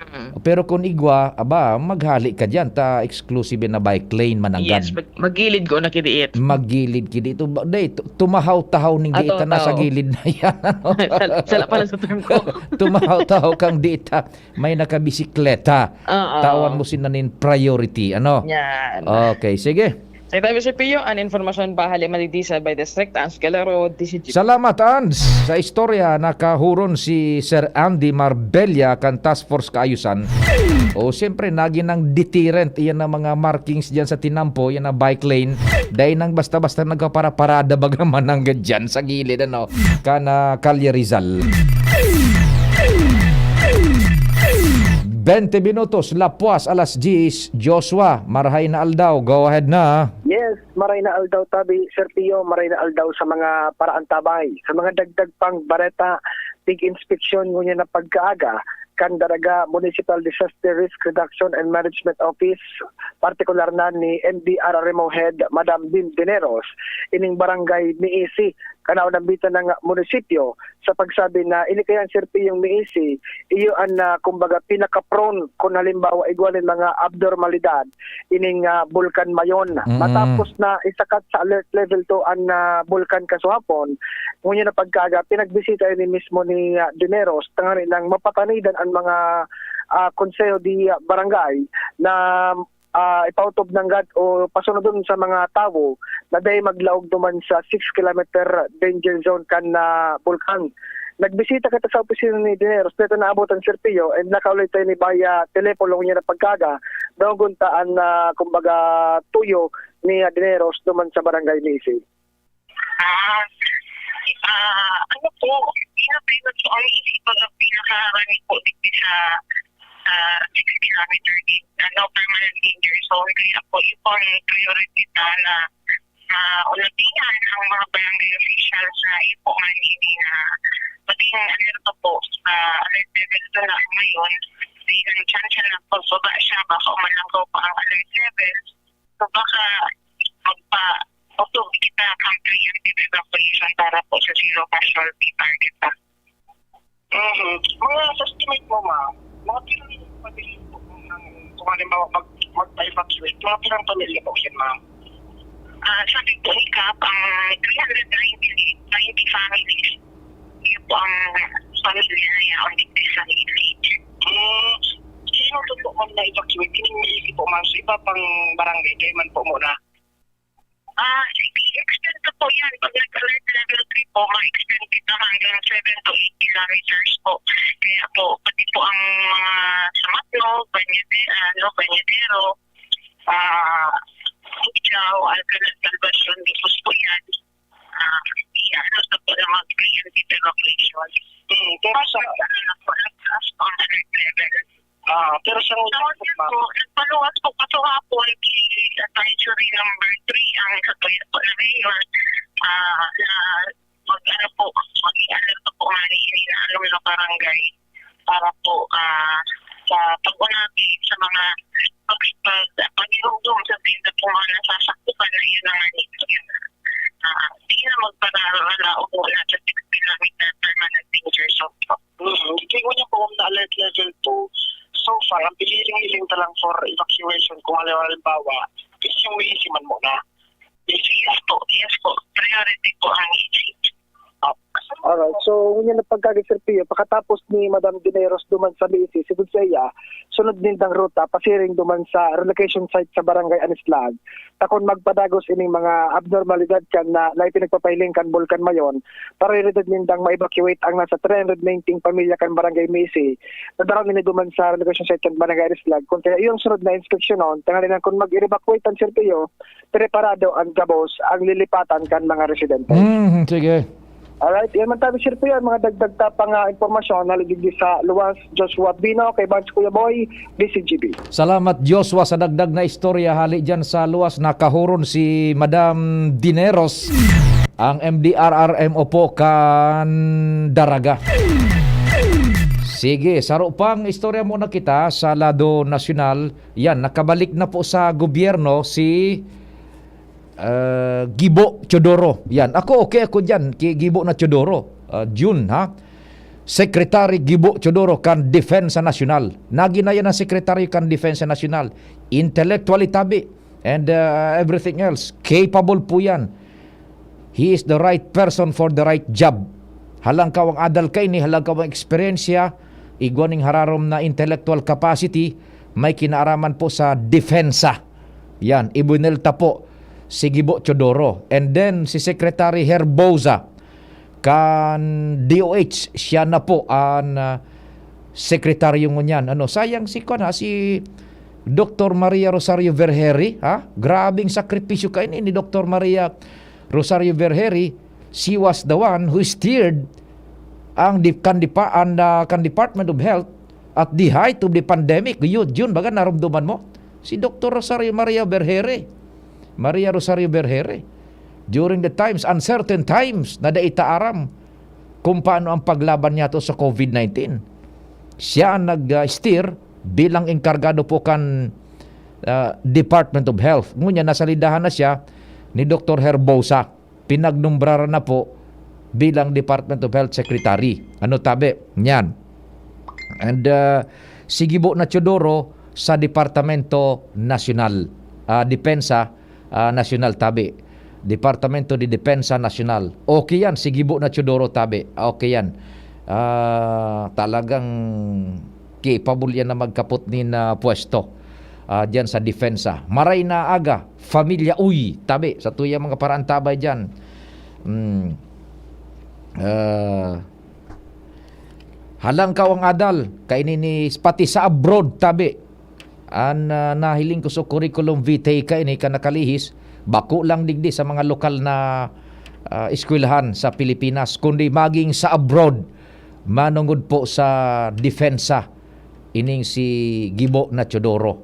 Mm. Pero kun igwa, aba, maghali ka diyan, ta exclusive na bike lane mananggad. Yes, mag-, magilid ko na kidiit. Magilid ki dito. Ba, day, tu-, tumahaw-tahaw ning Ah, diit na nasa tahaw-tahaw. gilid na yan, ano? Sal-, sala pala sa term ko. Tumahaw-tahaw kang diit, ha? May nakabisikleta. Oo. Tawan mo sinanin priority, ano? Yan. Okay, sige. Sa tabi si Pio, an informasyon bahali malidisan by District Ans Galero, D C G. Salamat, Ans, sa istorya. Nakahuron si Sir Andy Marbella kan Task Force Kaayusan. O, siyempre, naging ang deterrent. Iyan ang mga markings dyan sa tinampo, yan ang bike lane. Dahil nang basta-basta nagkaparaparada, baga mananggad dyan sa gilid, ano, kan, ah, Kalye Rizal. Bente minutos, lapwas alas diyes, Joshua, marahay na aldaw, go ahead na. Yes, maray na aldaw tabi, Sir Pio, maray na aldaw sa mga paraantabay. Sa mga dagdag pang bareta, tig-inspeksyon ngunyan na pagkaaga, kan Daraga Municipal Disaster Risk Reduction and Management Office, partikular na ni N D R R M O Head, Madam Bim Dineros, ining barangay Miisi, kan naunambitan ng munisipyo, sa pagsabi na ini kayang Sir Pio, yung Miisi, iyo an, ah, kumbaga, pinaka-prone kung halimbawa igwa nin mga abnormalidad ining, ah, Bulkan Mayon. Mm. Matapos na isakat sa alert level two an, ah, Bulkan kasuhapon, ngunyan na pagkaaga, pinagbisita ini mismo ni, ah, Dineros, tanganing mapatanidan an mga, ah, konseho di, ah, barangay na, ah, ipautob nanggad o pasunodon sa mga tawo na dai maglaog duman sa six kilometer danger zone kan, ah, Bulkan. Nagbisita kita sa opisina ni Dineros, pero naabot ang Sir Pio and nakaulay tayo ni via telepono niya na pagkaaga, nahugon ta an, ah, kumbaga, tuyo ni, ah, Dineros duman sa Barangay Miisi. Ah, ah, ano po, pinapinot po ang isip ko na pinakaharani po digdi sa, sa six kilometer din, ano, permanent danger zone. Kaya po, yun po ang priority na, na, na unatihan ang mga barangay officials na ipo man ini na maging alerto po sa alert level two na ngayon. Dahil ang tsansa na pagbaba siya, baka umalanggaw pa ang alert level. So, baka magpa-, auto kita kang preemptive evacuation para po sa zero casualty target pa. Mhm. Mga sa estimate mo, ma'am, mga pila yung pabilis po kung, kung halimbawa mag-, magpa-evacuate, mga pilang pamilya po yan, ma'am? Ah, sabi po ni Kap, ang three hundred ninety, ninety families, yun po ang pamilya na yaon dito sa village. Hmm, sino to po, ma'am, na-evacuate? Kining maisi po, ma'am, sa iba pang barangay, kayo man po muna. Ah, i-extend ko po yan. Pag nag-alert level three po, ma-extend kita hanggang seven to eight kilometers po. Kaya po, pati po ang mga sa Matnog, Banyade-, ano, Banyadero, ah, Cubao, Alcanar, Salvacion, Digos po yan. Ah, i-ano sa po ng mga preemptive evacuation. Hmm, pero sa ano po, nagtaas po ang alert level. Ah, pero sa Sa ngayon po, nagpaluwas po, kaso hapon, the advisory number three ang sa Toyapo na ngayon, ah, na mag-, ano po, maging alerto po nga ni, ni na anong na barangay para po, ah, sa pag-unapi sa mga pag-, pag-, pag-irugdong sa tinda po mga nasasaktuhan na yun ang ano, yun. Ah, di na magpararala o wala sa six kilometer permanent danger zone po. Mm, tingnan niyo po, ma'am, na alert level two. So far, ang piniling-iling na lang for evacuation, kung halimbawa, is yung maisi man muna. Yes po, yes po. Priority po ang isi. Alright. So, ngunyan na pagkagi, Sir Pio, pakatapos ni Madam Dineros duman sa B C, sigod sa iya, sunod nindang ruta, pasiring duman sa relocation site sa Barangay Anislag. Takon magpadagos ining mga abnormalidad kan na, na ipinagpapahiling kan Bulkan Mayon, prioridad nindang ma-evacuate ang nasa three hundred nineteen pamilya kan Barangay Misi. Nadara nini duman sa relocation site kan Barangay Anislag. Kun kaya iyong sunod na inspeksyonon, tanganing kun mag-evacuate ang Sir Pio, preparado ang gabos, ang lilipatan kan mga residente. Mm, sige. Alright, yan man tabi, Sir Pio, ang mga dagdag ta pang, ah, impormasyon na ligid sa luwas, Joshua Bino, kay Bans Kuya Boy, D C G B. Salamat, Joshua, sa dagdag na istorya hali dyan sa luwas. Nakahuron si Madam Dineros, ang M D R R M O po kan Daraga. Sige, saro pang istorya muna kita sa lado nasyonal. Yan, nakabalik na po sa gobyerno si ah, Gibo Teodoro. Yan. Ako, okay ako dyan. Kay Gibo na Teodoro. Ah, Jun, ha? Secretary Gibo Teodoro kan Depensa Nasyonal. Nagin na yan ang secretary kan Depensa Nasyonal. Intellectually tabi. And, ah, everything else. Capable po yan. He is the right person for the right job. Halangkaw ang adal kaini, halangkaw ang eksperyensya, igwa ning hararom na intellectual capacity, may kinaaraman po sa depensa. Yan, ibinelta po si Gibo Teodoro. And then, si Secretary Herbosa, kan D O H, siya na po ang, ah, sekretaryo ngunyan. Ano, sayang si, kuwan, ha, si Doktor Maria Rosario Vergeire, ha? Grabing sakripisyo kaini ni Doktor Maria Rosario Vergeire. She was the one who steered ang di-, kan depa-, an, ah, kan Department of Health at the height of the pandemic. Yun, yun, baga narumduman mo? Si Doktor Rosario Maria Vergeire. Maria Rosario Vergeire. During the times, uncertain times, na dai ta aram kung paano ang paglaban niya to sa covid nineteen. Siya ang nag, ah, steer bilang enkargado po kan, ah, Department of Health. Ngunyan, nasalidahan na siya ni Doktor Herbosa. Pinagnombraran na po bilang Department of Health Secretary. Ano tabi? Yan. And, ah, si Gibo na Teodoro sa Departamento Nasyonal, ah, Depensa, ah, Nasyonal tabi. Departamento de Depensa Nasyonal. Okay yan, si Gibo na Teodoro tabi. Okay yan. Ah, talagang capable yan na magkapot nin, ah, pwesto, ah, diyan sa depensa. Maray na aga, Familia Uy, tabi, sa tuyang mga paraantabay diyan. Hmm. Ah, halangkaw ang adal, kaini ni, pati sa abroad, tabi. An, ah, nahiling ko sa curriculum vitae kaini kan nakalihis, bako lang digdi sa mga lokal na ah, eskwelahan sa Pilipinas, kundi maging sa abroad, manongod po sa depensa ining si Gibo na Teodoro.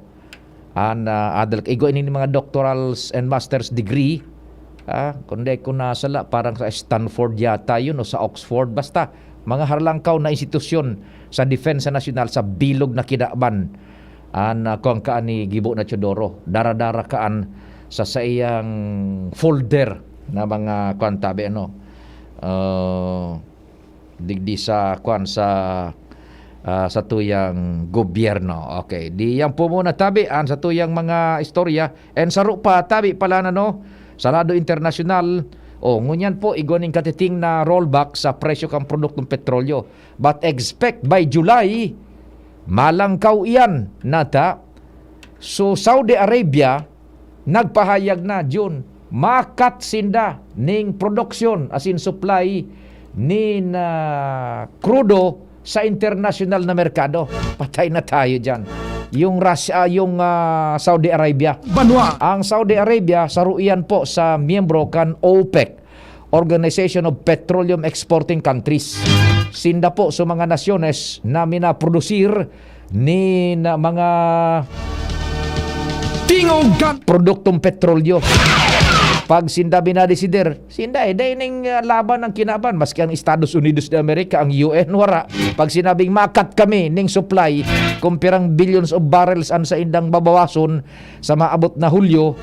An, ah, adal, igwa ini mga doctorals and master's degree, ah, kundi kung nasala, parang sa Stanford yata yun o sa Oxford. Basta, mga harlangkaw na institusyon sa depensa nasyonal sa bilog na kinaban. An, ah, kuwan kaan ni Gibo na Teodoro, dara-dara kaan sa saiyang folder na mga kuwan tabi, ano, ah, digdi sa kuwan sa, ah, sa tuyang gobyerno. Okay, di yan po muna tabi an sa tuyang mga istorya. And saro pa tabi pala na, no, sa lado internasyonal, o ngunyan po, igwa ning katiting na rollback sa presyo kan produktong petrolyo. But expect by July, malangkaw iyan, nata. So, Saudi Arabia, nagpahayag na, June, makat sinda ning produksyon, as in supply, nin, ah, krudo sa internasyonal na merkado. Patay na tayo dyan. Yung Russia, yung, ah, Saudi Arabia. Banwa. Ang Saudi Arabia, saro iyan po sa miyembro kan OPEC, Organization of Petroleum Exporting Countries. Sinda po sa mga nasyones na minaprodusir nin mga Tingog kan produktong petrolyo. Pag sinda binadesider, sinda eh, dahil ning, ah, laban ang kinaban, maski ang Estados Unidos de America, ang U N, wara. Pag sinabing makat kami ning supply, kung pirang billions of barrels an saindang babawason sa maabot na Hulyo,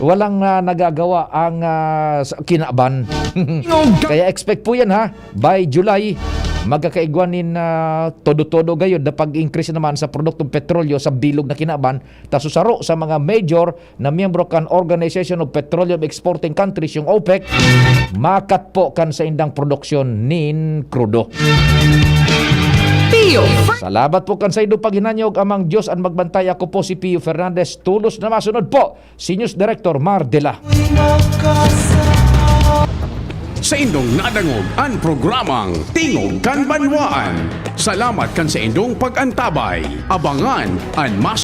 walang, ah, nagagawa ang, ah, sa kinaban. Tingog kan Kaya expect po yan, ha. By July, magkakaigwa nin, ah, todo-todo gayod na pag-increase naman sa produktong petrolyo sa bilog na kinaban, ta susaro sa mga major na miyembro kan Organization of Petroleum Exporting Countries, yung OPEC, makat po kan saindang produksyon nin krudo. Pio. Salamat po kan saindo paghinanyog, Amang Diyos an magbantay. Ako po si Pio Fernandez, tolos na masunod po si News Director Mar Dela. Saindong nadangog an programang Tingog kan Banwaan. Salamat kan saindong pag-antabay. Abangan an mas